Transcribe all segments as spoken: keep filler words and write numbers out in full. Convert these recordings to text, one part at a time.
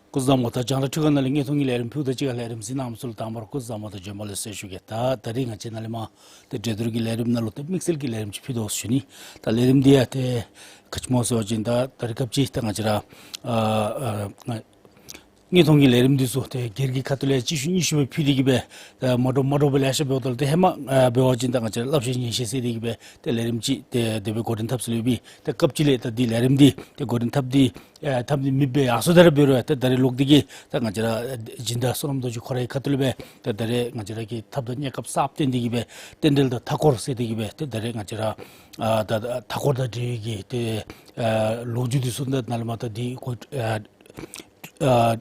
སྐུ་གཟུགས་བཟང་པོ། ད་རྒྱང་བསྒྲགས་འཕྲུལ་ཁང་ནང་ལས་དངོས་མཐོང་གི་ལས་རིམ་ཕུལཝ་ད་གཅིག་ཁར་ལས་རིམ་གཟིགས་གནང་མི་ཚུ་ལུ་དང་པ་ར་སྐུ་གཟུགས་བཟང་པོ་དང་བྱོན་པ་ལེགས་སོ་ཞུ་གེ། ད་ད་རིས་ང་བཅས་ནཱ་ལས་མར་ཏེ་གྲོས་བསྡུར་གྱི་ལས་རིམ་ནང་ལུ་ཏེ་དམིགས་བསལ་གྱི་ལས་རིམ་ཅིག་ཕུལ་དོ་ཟེར་ཞུ་ནི། ད་ལས་རིམ་འདི་ཡང་ཏེ་ག་ཅི་སྨོ་ཟེར་བ་ཅིན་ད་ད་རིས་སྐབས་ཅིག་ད་ང་བཅས་ར་ཨ་ཨ་དངོས་མཐོང་གི་ལས་རིམ་འདི་ཚུ་ཏེ་སྒེར་གྱི་ཁ་ཐུག་ལས་གཅིག་ཤུལ་གཉིས་ཤུལ་སྦེ་ཕུལ་ཏེ་གི་སྦེ་ད་མ་འདྲཝ་མ་འདྲཝ་སྦེ་ལེ་ཤ་འབདཝ་ད་ལུ་ཏེ་ཧེ་མ་ཨ་འབད་བ་ཅིན་ད་ང་བཅས་ར་བསླབ་གཞི་ཉན་བཤད་ཟེར་ཏེ་གི་སྦེ་ཏེ་ལས་རིམ་ཅིག་ཏེ་དེ་སྦེ་འགོ་འདྲེན་འཐབ་སྲོལ་ཡོད་པས། ཏེ་སྐབས་ཅིག་ལས་ད་འདི་ལས་རིམ་འདི་ཏེ་འགོ་འདྲེན་འཐབ་སྟེ་ཨ་འཐབ་ནི་མེདཔ་སྦེ་ཡར་སོངམ་ད་ར་འབད་རུང་ཏེ་ད་རིས་ལོག་སྟེ་གི་ད་ང་བཅས་ར་སྦྱིན་བདག་བསོད་ནམས་རྡོ་རྗེ་ཁོ་རའི་ཁ་ཐུག་ལས་སྦེ་ཏེ་ད་རིས་ང་བཅས་ར་གི་ཐབས་དང་གནས་སྐབས་གསརཔ་བཏོན་ཏེ་གི་སྦེ་རྟེན་འབྲེལ་དང་མཐའ་འཁོར་ཟེར་ཏེ་གི་སྦེ་ཏེ་ད་རིས་ང་བཅས་ར་ཨ་ད་ད་མཐའ་འཁོར་དང་འབྲེལ་བའི་གི་ཏེ་ཨ་ལོ་རྒྱུས་འདི་ཚུ་ད་ནཱ་ལས་མར་ད་འདི་གོ་ཨ་ཨ་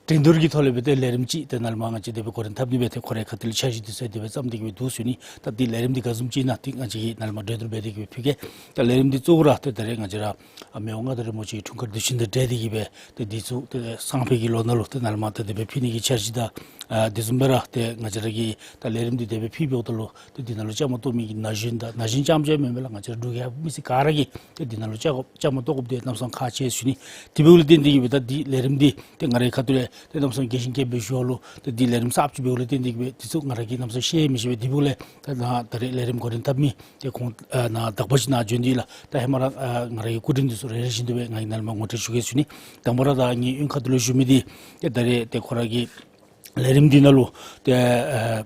འགྲན་བསྡུར་གྱི་ཐོག་ལས་སྦེ་ཏེ་ལས་རིམ་ཅིག་ཏེ་ནཱ་ལས་མར་ང་བཅས་དེ་སྦེ་འགོ་འདྲེན་འཐབ་ནི་སྦེ་ཏེ་ཁོ་རའི་ཁ་ཐུག་ལས་འཆར་གཞི་འདི་ཚུ་དེ་སྦེ་བརྩམས་ཏེ་གི་སྦེ་འདུག་ཟེར་ཞུ་ནི། ད་འདི་ལས་རིམ་འདི་ག་བཟུམ་ཅིག་ཨིན་ན་ཏེ་ང་བཅས་ཀྱིས་ནཱ་ལས་མར་གྲོས་བསྡུར་འབད་དེ་གི་སྦེ་ཕུལ་གེ། ད་ལས་རིམ་འདི་གཙོ་བོ་ར་ཏེ་ད་རིས་ང་བཅས་ར་ཨ་མི་དབང་མངའ་བདག་རིན་པོ་ཆེའི་འཁྲུངས་སྐར་དུས་ཆེན་དང་འབྲེལ་ཏེ་གི་སྦེ་ཏེ་འདི་ཚུ་ཏེ་སང་ཕོད་ཀྱི་ལོ་ནང་ལུ་ཏེ་ནཱ་ལས་མར་ཏེ་དེ་སྦེ་ཕུལ་ནི་གི་འཆར་གཞི་དང་ཨ་དེ་བཟུམ་སྦེ་ར་ཏེ་ང་བཅས་ར་གིས་ད་ལས་རིམ་འདི་དེ་སྦེ་ཕུལ་འབདཝ་ད་ལུ་ཏེ་འདི་ནང་ལུ་བཅའ་མར་གཏོགས་མི་གི་ན་གཞོན་དང་ན་གཞོན་རྐྱངམ་ཅིག་མེན་པར་ལགས་ང་བཅས་ར་འབྲུག་གི་མི་སེར་ག་ར་གིས་ཏེ་འདི་ནང་ལུ་བཅའ་དགོ་བཅའ་མར་གཏོགས་དགོཔ་འདི་གནམ་མེད་ས་མེད་ཁག་ཆེ་ཟེར་ཞུ་ནི། དེ་འབདཝ་ལས་བརྟེན་ཏེ་གི་སྦེ་ད་འདི་ལས་རིམ་འདི་ཏེ་ང་རའི་ཁ་ཐུག་ལས་ཏེ་གནམ་མེད་ས་མེད་དགྱེས་བཞིན་དགྱེས་པའི་ཞུ་བ་ལུ་ཏེ་འདི་ལས་རིམ་གསརཔ་ཅིག་འབདཝ་ལས་བརྟེན་ཏེ་གི་སྦེ་འདི་ཚུ་ང་ར་གིས་གནམ་མེད་ས་མེད་ཤེས་མི་ཤེས་པས། དེ་འབདཝ་ལས་ད་ནཱ་ད་རིས་ལས་རིམ་འགོ་འདྲེན་འཐབ་མི་ཏེ་ཁོང་ཨ་ནཱ་དག་པ་ཅིག་ནཱ་བྱོན་ཏེ་ཡོད་ལགས། ད་ཧེ་མ་ར་ཨ་ང་ར་གི་སྐུ་མགྲོན་འདི་ཚུ་རེ་རེ་བཞིན་དུ་སྦེ་ང་གིས་ནཱ་ལས་མར་ངོ་སྤྲོད་ཞུ་གེ་ཟེར་ཞུ་ནི། དང་པ་ར་ད་ངེའི་གཡོན་ཁ་ཐུག་ལུ་བཞུགས་མི་འདི་ཏེ་ད་རིས་ཏེ་ཁོ་ར་གི་ལས་རིམ་འདི་ནང་ལུ་ཏེ་ཨ་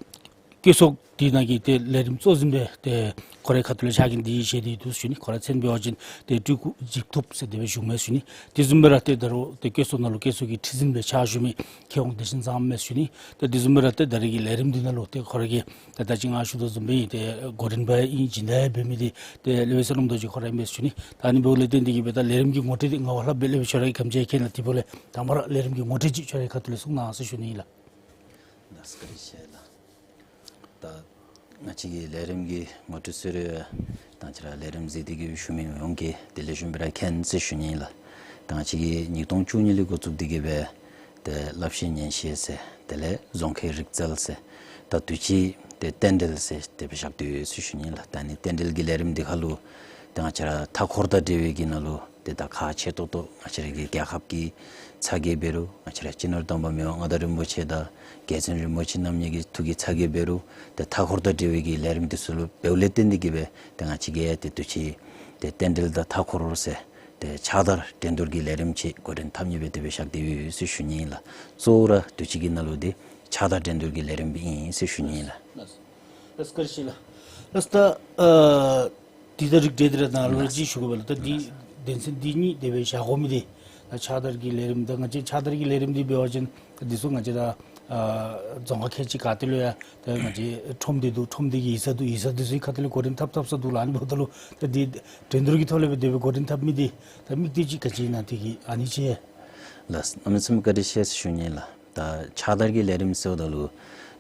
བཀོད་ཚོགས་འདི་ནང་གི་ཏེ་ལས་རིམ་གཙོ་འཛིན་སྦེ་ཏེ་ཁོ་རའི་ཁ་ཐུག་ལས་ཕྱག་འགན་འདི་བཞེས་ཏེ་འདུག་ཟེར་ཞུ་ནི། ཁོ་རའི་མཚན་འབད་བ་ཅིན་ཏེ་སྤྲུལ་སྐུ་འཇིགས་ཐུབ་ཟེར་དེ་སྦེ་ཞུཝ་མས་ཟེར་ཞུ་ནི། དེ་བཟུམ་སྦེ་ར་ཏེ་ད་རུང་ཏེ་བཀོད་ཚོགས་ནང་ལུ་བཀོད་ཚོགས་ཀྱི་ཁྲི་འཛིན་སྦེ་ཕྱག་ཞུ་མི་མཁས་དབང་བདེ་ཆེན་བཟངམོ་མས་ཟེར་ཞུ་ནི། ཏེ་དེ་བཟུམ་སྦེ་ར་ཏེ་ད་རིས་ཀྱི་ལས་རིམ་འདི་ནང་ལུ་ཏེ་ཁོ་ར་གི་ད་ད་ཅི་ང་ཞུ་དོ་བཟུམ་སྦེ་ཏེ་འགོ་འདྲེན་པ་ཨིན། སྦྱིན་བདག་འབད་མི་འདི་ཏེ་སློབ་དཔོན་བསོད་ནམས་རྡོ་རྗེ་ཁོ་ར་ཨིན་པས་ཟེར་ཞུ་ནི། ད་ཨ་ནི་འབདཝ་ལས་བརྟེན་ཏེ་གི་སྦེ་ད་ལས་རིམ་གྱི་ངོ་སྤྲོད་འདི་ང་བ་ལྷགཔ་སྦེ་སློབ་དཔོན་ཁྱོད་ར་གིས་ག་དེམ་ཅིག་མཁྱེན་ན། དེ་འབདཝ་ལས་དང་པ་ར་ལས་རིམ་གྱི་ངོ་སྤྲོད་ཅིག་ཁྱོད་རའི་ཁ་ཐུག་ལས་གསུང་གནང་ཟེར་ཞུ་ནི་ཨིན་ལགས། ལགས་སོ། བཀའ་དྲིན་ཆེ་ལགས། ད་ང་བཅས་ཀྱི་ལས་རིམ་གྱི་ངོ་སྤྲོད་ཟེར་རུང་ད་ང་བཅས་ར་ལས་རིམ་གཟིགས་ཏེ་གི་བཞུགས་མི་ཡོངས་ཀྱིས་དེ་ལས་ཞུ་མི་ར་མཁྱེན་ཟེར་ཞུ་ནི་ཨིན་ལགས། ད་ང་བཅས་ཀྱིས་ཉིས་སྟོང་བཅུ་གཉིས་ལས་འགོ་བཙུགས་ཏེ་གི་སྦེ་ཏེ་བསླབ་གཞི་ཉན་བཤད་ཟེར་དེ་ལས་རྫོང་ཁའི་རིག་རྩལ་ཟེར་ད་དུས་ཅི་ཏེ་རྟེན་འབྲེལ་ཟེར་དེ་སྦེ་བཞག་སྟེ་ཡོད་ཟེར་ཞུ་ནི་ཨིན་ལགས། ད་ཨ་ནི་རྟེན་འབྲེལ་གྱི་ལས་རིམ་འདི་ཁར་ལུ་ཏེ་ང་བཅས་ར་མཐའ་འཁོར་དང་འབྲེལ་བའི་གི་ནང་ལུ་ཏེ་ད་ཁག་ཆེ་ཏོག་ཏོ་ང་བཅས་ར་གི་རྒྱལ་ཁབ་ཀྱི་ཚ་གྱང་འབད་རུང་ང་བཅས་ར་སྤྱི་ནོར་དམ་པ་མི་དབང་མངའ་བདག་རིན་པོ་ཆེ་དང་རྒྱལ་བཙུན་རིན་པོ་ཆེ་རྣམ་གཉིས་ཀྱི་ཐུགས་ཀྱི་ཚ་གྱང་འབད་རུང་ཏེ་མཐའ་འཁོར་དང་འབྲེལ་བའི་གི་ལས་རིམ་འདི་ཚུ་ལུ་འབདཝ་ལས་བརྟེན་ཏེ་གི་སྦེ་ཏེ་ང་བཅས་ཀྱིས་ཏེ་དུས་ཅི་ཏེ་རྟེན་འབྲེལ་དང་མཐའ་འཁོར་ཟེར་ཏེ་ཕྱག་བདར་འགྲན་བསྡུར་གྱི་ལས་རིམ་ཅིག་འགོ་འདྲེན་འཐབ་ནི་སྦེ་དེ་སྦེ་བཞག་སྟེ་ཡོད་ཟེར་ཞུ་ནི་ཨིན་ལགས། གཙོ་བོ་ར་དུས་ཅི་གི་ནང་ལུ་འདི་ཕྱག་བདར་འགྲན་བསྡུར་གྱི་ལས་རིམ་སྦེ་ཨིན་ཟེར་ཞུ་ནི་ཨིན་ལགས། ལགས་སོ། བཀའ་དྲིན་ཆེ་ལགས། ལགས་སོ། ད་ཨ་འདི་ད་རིགས་འགྲེ་འདི་ར་ནཱ་ལུ་ཅིག་ཞུ་དགོ་པས་ལགས། ད་འདི་ལགས། དོན་ཚན་འདི་གཉིས་དེ་སྦེ་བཞག་དགོ་མི་འདི་ད་ཕྱག་བདར་གྱི་ལས་རིམ་ད་ང་བཅས་ཕྱག་བདར་གྱི་ལས་རིམ་འདི་འབད་བ་ཅིན་ད་འདི་ཚུ་ང་བཅས་ད་ཨ་རྫོང་ཁག་ཁལ་གཅིག་ག་ཏེ་ལུ་ཡང་ད་ང་བཅས་ཁྲོམ་སྡེ་འདུག། ཁྲོམ་སྡེ་གི་ཡིག་ཚང་འདུག། ཡིག་ཚང་འདི་ཚུ་གི་ཁ་ཐུག་ལས་འགོ་འདྲེན་འཐབ་འཐབ་ས་འདུག་ལགས། ཨ་ནི་འབདཝ་ད་ལུ་ད་འདི་འགྲན་བསྡུར་གྱི་ཐོག་ལས་སྦེ་དེ་སྦེ་འགོ་འདྲེན་འཐབ་མི་འདི་ད་དམིགས་གཏད་ཅིག་ག་ཅི་ཨིན་ན་དེ་གི་ཨ་ནི་ཅིག། ལགས། གནམ་མེད་ས་མེད་བཀའ་དྲིན་ཆེ་ཟེར་ཞུ་ནི་ལགས། ད་ཕྱག་བདར་གྱི་ལས་རིམ་ཟེརཝ་ད་ལུ་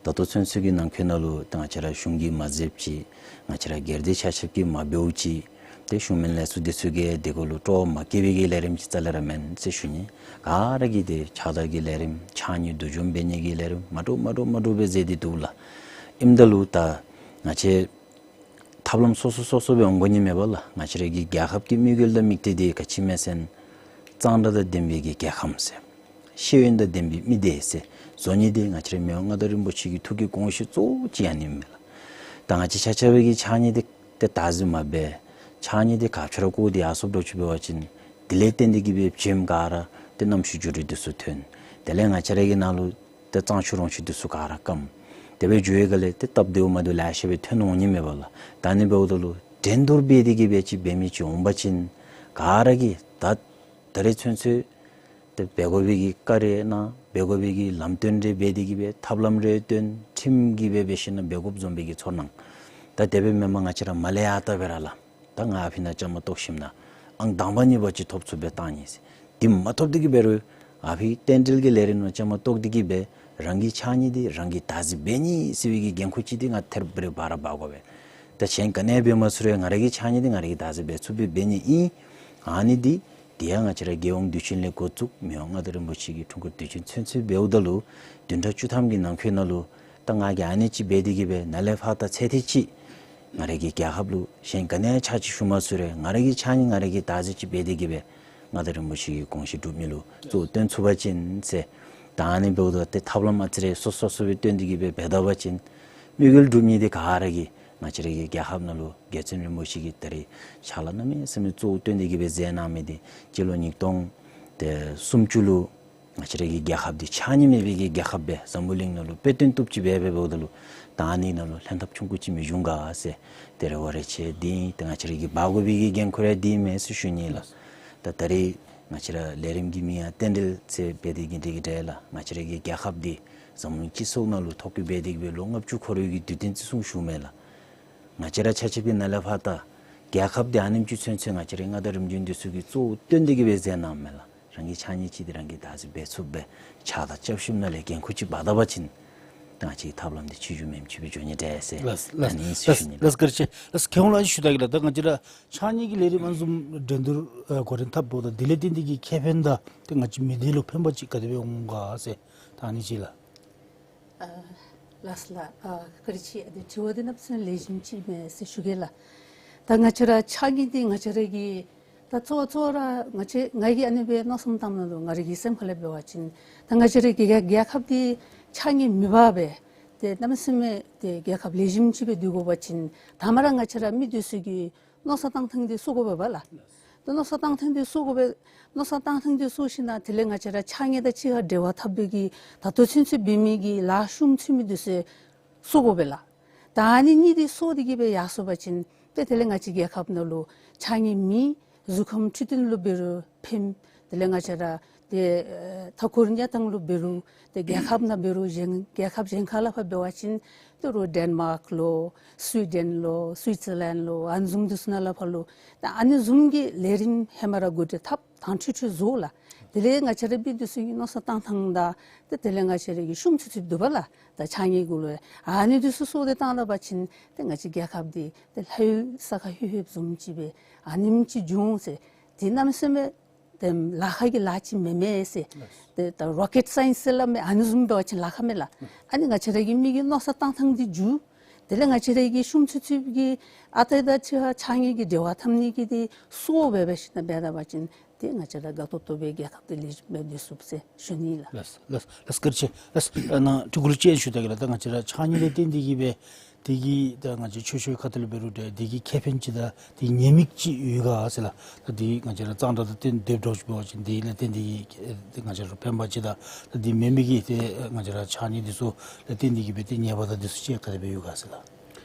ད་ལྟོ་ཚུན་ཚོད་ཀྱི་ནང་འཁོད་ནང་ལུ་ད་ང་བཅས་ར་གཞུང་གིས་མ་མཛདཔ་ཅིག། ང་བཅས་ར་སྒེར་སྡེ་ཆ་ཁྱབ་ཀྱིས་མ་འབདཝ་ཅིག། ཏེ་གཞུང་མིན་ལས་ཚོགས་འདི་ཚུ་གིས་དེ་གུ་ལུ་སྤྲོ་བ་མ་བསྐྱེད་པའི་གི་ལས་རིམ་ཅིག་རྩ་ལས་ར་མེན་ཟེར་ཞུ་ནི། ག་ར་གིས་ཏེ་ཕྱག་བདར་གྱི་ལས་རིམ་ཕྱགས་སྙིགས་བསྡུ་སྦྱོང་འབད་ནི་གི་ལས་རིམ་མ་འདྲཝ་མ་འདྲཝ་མ་འདྲཝ་སྦེ་མཛད་དེ་འདུག་ལགས། ཨིནམ་ད་ལུ་ད་ང་བཅས་ཐབས་ལམ་སོ་སོ་སོ་སོ་སྦེ་འོང་དགོ་ནི་མེད་པས་ལགས། ང་བཅས་ར་གི་རྒྱལ་ཁབ་ཀྱི་དམིགས་ཡུལ་དང་དམིགས་གཏད་འདི་ག་ཅི་སྨོ་ཟེར་ན་གཙང་སྦྲ་དང་ལྡན་པའི་གི་རྒྱལ་ཁམས་ཟེར་ཤེས་ཡོན་དང་ལྡན་པའི་མི་སྡེ་ཟེར་བཟོ་ནི་འདི་ང་བཅས་ར་མི་དབང་མངའ་བདག་རིན་པོ་ཆེ་གི་ཐུགས་ཀྱི་དགོངས་གཞི་གཙོ་བོ་ཅིག་ཨ་ནི་མས་ལགས། ད་ང་བཅས་ཆ་ཁྱབ་ཀྱིས་ཕྱགས་སྙིགས་འདི་ཏེ་བདག་འཛིན་མ་འབད། ཕྱགས་སྙིགས་འདི་ག་ཅི་ར་བཀོ་སྟེ་ཡར་སོངམ་འདྲཝ་ཅིག་འབད་བ་ཅིན་དེ་ལས་བརྟེན་ཏེ་གི་སྦེ་བྱེམ་ག་ར་ཏེ་གནམ་གཤིས་འགྱུར་རིམ་འདི་ཚུ་ཐོན། དེ་ལས་ང་བཅས་ར་གི་ནང་ལུ་ཏེ་གཙང་ཆུ་རོང་ཆུ་འདི་ཚུ་ག་ར་སྐམ། དེ་སྦེ་འགྱོ་བའི་སྒང་ལས་ཏེ་སྟབས་བདེཝ་མ་བདེཝ་ལེ་ཤ་སྦེ་ཐོན་འོང་ནི་མས་པ་ལགས། ད་ཨ་ནི་འབདཝ་ད་ལུ་འགྲན་བསྡུར་འབད་དེ་གི་སྦེ་ཅིག་འབད་མི་ཅིག་འོང་པ་ཅིན་ག་ར་གིས་ད་ད་རེས་ཚུན་ཚོད་ཏེ་འབད་དགོ་པའི་གི་བཀའ་རེ་གནང་། འབད་དགོ་པའི་གི་ལམ་སྟོན་རེ་འབད་དེ་གི་སྦེ་ཐབས་ལམ་རེ་སྟོན། ཁྲིམས་ཀྱིས་སྦེ་འབད་ཞིན་ན་འབད་དགོཔ་བཟུམ་སྦེ་གི་ཚོར་སྣང་། ད་དེ་སྦེ་མེན་པར་ང་བཅས་ར་མར་ལས་ཡར་ལྟ་སྦེ་ར་ལགས། ད་ང་ཨ་ཕི་ནང་བཅའ་མར་གཏོགས་ཞིནམ་ན་ཨང་དང་པ་གཉིས་པ་ཅིག་ཐོབ་ཚུགསཔ་སྦེ་བཏང་ནི་ཟེར། དེ་མ་ཐོབ་སྟེ་གི་འབད་རུང་ཨ་ཕི་རྟེན་འབྲེལ་གྱི་ལས་རིམ་ནང་བཅའ་མར་གཏོགས་ཏེ་གི་སྦེ་རང་གི་ཕྱགས་སྙིགས་འདི་རང་གིས་བདག་འཛིན་འབད་ནི་ཟེར་བའི་གི་འགན་ཁུར་ཅིག་འདི་ང་ཐེར་བ་རེ་འབག་ར་འབག་དགོ་པས། ད་གཞན་ག་ནི་ཡང་འབད་མ་ཚུགས་རུང་ང་ར་གི་ཕྱགས་སྙིགས་འདི་ང་ར་གིས་བདག་འཛིན་འབད་ཚུགསཔ་སྦེ་འབད་ནི་ཨིན། ཨ་ནི་འདི་དེ་ཡང་ང་བཅས་ར་རྒྱལ་ཡོངས་དུས་ཆེན་ལས་འགོ་བཙུགས་མི་དབང་མངའ་བདག་རིན་པོ་ཆེ་གི་འཁྲུངས་སྐར་དུས་ཆེན་ཚུན་ཚོད་འབདཝ་ད་ལུ་བདུན་ཕྲག་བཅུ་ཐམ་གྱི་ནང་འཁོད་ནང་ལུ་ད་ང་གིས་ཨ་ནི་ཅིག་འབད་དེ་གི་སྦེ་ནཱ་ལས་ཕར་ད་ཚེ་ཐེངས་ཅིག་ང་ར་གི་རྒྱལ་ཁབ་ལུ་གཞན་ག་ནི་ཡང་ཕྱག་ཅིག་ཞུ་མ་ཚུགས་རུང་ང་ར་གི་ཕྱགས་སྙིགས་ང་ར་གིས་བདག་འཛིན་ཅིག་འབད་དེ་གི་སྦེ་ མངའ་བདག་རིན་པོ་ཆེ་གི་དགོངས་གཞི་སྒྲུབ་ནི་ལུ་གཙོ་བོ་བཏོན་ཚུགས་པ་ཅིན་ཟེར། ད་ཨ་ནི་འབདཝ་ད་ཏེ་ཐབས་ལམ་ཨ་ཙི་རེ་སོ་སོ་སོ་སྦེ་བཏོན་ཏེ་གི་སྦེ་འབད་ད་པ་ཅིན་དམིགས་ཡུལ་སྒྲུབ་ནི་འདི་ག་ར་གིས་ང་བཅས་ར་གི་རྒྱལ་ཁབ་ནང་ལུ་རྒྱལ་བཙུན་རིན་པོ་ཆེ་གིས་ད་རེས་ཕྱག་ལཱ་གནམ་མེད་ས་མེད་གཙོ་བོ་བཏོན་ཏེ་གི་སྦེ་མཛད་གནང་མི་འདི་སྤྱི་ལོ་ཉིས་སྟོང་ཏེ་སུམ་ཅུ་ལུ་ང་བཅས་ར་གི་རྒྱལ་ཁབ་འདི་ཕྱགས་སྙིགས་མེད་པའི་གི་རྒྱལ་ཁབ་སྦེ་འཛམ་བུ་གླིང་ནང་ལུ་དཔེ་སྟོན་བཏུབ་ཅིག་སྦེ་འབད་འབདཝ་ད་ལུ་ད་ཨ་ནི་ནང་ལུ་ལྷན་ཐབས་ཆུང་ཀུ་ཅིག་མི་འབྱུང་ག་ཟེར། ཏེ་རེ་བ་རེ་ཆེ་འདི་ཨིན། ཏེ་ང་བཅས་ར་གིས་འབག་དགོ་པའི་གི་འགན་ཁུར་ཡང་འདི་ཨིན་མས་ཟེར་ཞུ་ནི་ལགས། ད་ད་རེས་ང་བཅས་ར་ལས་རིམ་གྱི་མིང་ཡང་རྟེན་འབྲེལ་ཟེར་འབད་དེ་གི་འདི་གི་འདྲ་ལགས། ང་བཅས་ར་གི་རྒྱལ་ཁབ་འདི་འཛམ་གླིང་སྤྱི་ཚོགས་ནང་ལུ་ཐོ་བཀོད་འབད་དེ་གི་སྦེ་ལོ་ལྔ་བཅུ་འཁོར་བའི་གི་དུས་སྟོན་བརྩི་སྲུང་ཞུཝ་མས་ལགས། ང་བཅས་ར་ཆ་ཁྱབ་ཀྱི་ནང་ལས་ཕར་ད་རྒྱལ་ཁབ་འདི་ཨ་ནེམ་ཅིག་ཚུན་ཚོད་ང་བཅས་རའི་མངའ་བདག་རིམ་བྱོན་འདི་ཚུ་གིས་གཙོ་བོ་བཏོན་ཏེ་གི་སྦེ་མཛད་གནངམ་མས་ལགས། རང་གི་ཕྱགས་སྙིགས་ཅིག་འདི་རང་གིས་བདག་འཛིན་འབད་ཚུགསཔ་སྦེ་ཕྱག་དང་སྐྱབས་ཞུམ་ནང་ལས་འགན་ཁུར་ཅིག་འབག་ད་པ་ཅིན་ད་ང་བཅས་ཀྱི་ཐབས་ལམ་འདི་ཆོས་བཞིན་མེནམ་ཅིག་སྦེ་འགྱོ་ནི་འདྲས་ཟེར། ལགས་ལགས། ཨ་ནི་ཟེར་ཞུ་ནི་ལགས། ལགས་ལགས། བཀའ་དྲིན་ཆེ་ལགས། མཁས་དབང་ལགས་ཞུ་ད་གེ་ལགས། ད་ང་བཅས་ར་ཕྱགས་སྙིགས་ཀྱི་ལས་རིམ་ཨ་ནི་བཟུམ་འགྲན་བསྡུར་ཨ་འགོ་འདྲེན་འཐབ་འབདཝ་ད་དེ་ལས་བརྟེན་ཏེ་གི་ཁེ་ཕན་དང་ཏེ་ང་བཅས་མི་སྡེ་ལུ་ཕན་པ་ཅིག་ག་དེ་སྦེ་འོང་ག་ཟེར་ད་ཨ་ནི་ཅིག་ལགས། ཨ་ལགས་ལགས། ཨ་བཀའ་དྲིན་ཆེ། ཨ་ནི་དྲི་བ་འདི་གནམ་མེད་ས་མེད་ལེགས་ཤོམ་ཅིག་མས་ཟེར་ཞུ་གེ་ལགས། ད་ང་བཅས་ར་ཕྱགས་སྙིགས་འདི་ང་བཅས་ར་གི་ད་གཙོ་བོ་གཙོ་བོ་ར་ང་བཅས་ང་གིས་ཨ་ནི་སྦེ་མནོ་བསམ་བཏངམ་ད་ལུ་ང་རའི་གི་སེམས་ཁ་ལས་འབད་བ་ཅིན་ད་ང་བཅས་ར་གི་རྒྱལ་རྒྱལ་ཁབ་འདི་ཕྱགས་སྙིགས་མེད་པར་སྦེ་ཏེ་གནམ་མེད་ས་མེད་ཏེ་རྒྱལ་ཁབ་ལེགས་ཤོམ་ཅིག་སྦེ་སྡོད་དགོ་པ་ཅིན་ད་མ་ར་ང་བཅས་ར་མི་འདི་ཚུ་གི་མནོ་བསམ་བཏང་ཐངས་འདི་བཟོ་དགོ་པས་ལགས། ཏེ་མནོ་བསམ་བཏང་ཐངས་འདི་བཟོ་དགོ་པས། མནོ་བསམ་བཏང་ཐངས་འདི་བཟོ་ཞིནམ་ལས་དེ་ལས་ང་བཅས་ར་ཕྱགས་སྙིགས་དང་གཅིག་ཁར་འབྲེལ་བ་འཐབ་པའི་གི་ད་ལྟོ་ཚུན་ཚོད་འབད་མི་གི་ལཱ་ཤུགས་ཚུད་མི་འདི་ཚུ་བཟོ་དགོ་པས་ལགས། ད་ཨ་ནི་གཉིས་འདི་བཟོ་སྟེ་གི་སྦེ་ཡར་སོང་པ་ཅིན་ཏེ་དེ་ལས་ང་བཅས་རྒྱལ་ཁབ་ནང་ལུ་ཕྱགས་སྙིགས་མེད། གཟུགས་ཁམས་འཕྲོད་བསྟེན་ལུ་འབད་རུང་ཕན། དེ་ལས་ང་བཅས་ར་ཏེ་ཨེ་མཐའ་འཁོར་གནས་སྟངས་ལུ་འབད་རུང་ཏེ་རྒྱལ་ཁབ་ནང་འབད་རུང་གཞན་རྒྱལ་ཁབ་གཞན་ཁ་ལས་ཕར་འབད་བ་ཅིན་ཏེ་རུང་ཌེན་མཱརཀ་ལོ་སུའི་ཌེན་ལོ་སུའི་ཙི་ལེནཌ་ལོ་ཨ་ནི་བཟུམ་འདི་ཚུ་ནང་ལས་ཕར་ལུ་ད་ཨ་ནི་བཟུམ་གྱི་ལས་རིམ་ཧེ་མ་ར་འགོ་འདྲེན་འཐབ་དྭངས་འཕྲོས་འཕྲོས་བཟོ་ལགས། དེ་ལས་ང་བཅས་ར་མི་འདི་ཚུ་གི་མནོ་བསམ་བཏང་ཐངས་དང་ཏེ་དེ་ལས་ང་བཅས་ར་གི་ཤུགས་ཚུད་ཚུདཔ་འདུག་པ་ལགས། ད་ཕྱགས་སྙིགས་གུ་ལུ་ཨ་ནི་འདི་ཚུ་བཟོ་སྟེ་བཏང་ད་པ་ཅིན་ཏེ་ང་བཅས་རྒྱལ་ཁབ་འདི་ཏེ་ལྷ་ཡུལ་ས་ཁ་ལྷོད་ལྷོདཔ་བཟུམ་ཅིག་སྦེ་ཨ་ནེམ་ཅིག་འབྱུང་ཟེར། ཏེ་གནམ་མེད་ས་མེད་ཏེ་ལཱ་ཁག་གི་ལཱ་ཅིག་མེན་མས་ཟེར། ཏེ་ད་རོ་ཀེཊ་སའིནསི་ཟེར་སླབ་མི་ཨ་ནི་བཟུམ་འབད་བ་ཅིན་ལཱ་ཁག་མེན་ལགས། ཨ་ནི་ང་བཅས་ར་གི་མི་གི་མནོ་བསམ་བཏང་ཐངས་འདི་འགྱུར། དེ་ལས་ང་བཅས་ར་གི་ཤུགས་ཚུད་ཚུདཔ་གི་ཨ་རྟག་དང་ཕྱགས་སྙིགས་ཀྱི་འབྲེལ་བ་འཐབ་ནི་གི་འདི་སོ་སྦེ་འབད་ཞིནམ་ལས་འབད་ད་པ་ཅིན་ཏེ་ང་བཅས་ར་དགའ་ཏོག་ཏོ་སྦེ་རྒྱལ་ཁབ་འདི་ལེགས་ཤོམ་སྦེ་སྡོད་ཚུགས་ཟེར་ཞུ་ནི་ལགས། ལགས་ལགས་ལགས། བཀའ་དྲིན་ཆེ་ལགས། ཨ་ནཱ་ཐུགས་ཁུར་ཅིག་ཞུ་ད་གེ་ལགས། ད་ང་བཅས་ར་ཕྱགས་སྙིགས་ལས་བརྟེན་ཏེ་གི་སྦེ་དེ་གིས་ད་ང་བཅས་ཆོས་ཆོས་ཁ་ཐུག་ལུ་འབད་རུང་ཏེ་དེ་གི་ཁེ་ཕན་ཅིག་དང་དེ་ཉེས་དམིགས་ཅིག་ཡོད་ག་ཟེར་ལགས། ད་དེ་ང་བཅས་ར་གཙང་སྦྲ་དང་བསྟུན་སྡོདཔ་འདྲཝ་ཅིག་འབད་བ་ཅིན་དེ་ལས་བརྟེན་ཏེ་གི་ང་བཅས་ར་ཕན་པ་ཅིག་དང་ད་དེ་མེན་པའི་གི་ཏེ་ང་བཅས་ར་ཕྱགས་སྙིགས་འདི་ཚུ་ལས་བརྟེན་ཏེ་གི་སྦེ་ཏེ་ཉེས་པ་དང་འདི་ཚུ་ཅིག་ག་དེ་སྦེ་ཡོད་ག་ཟེར་ལགས།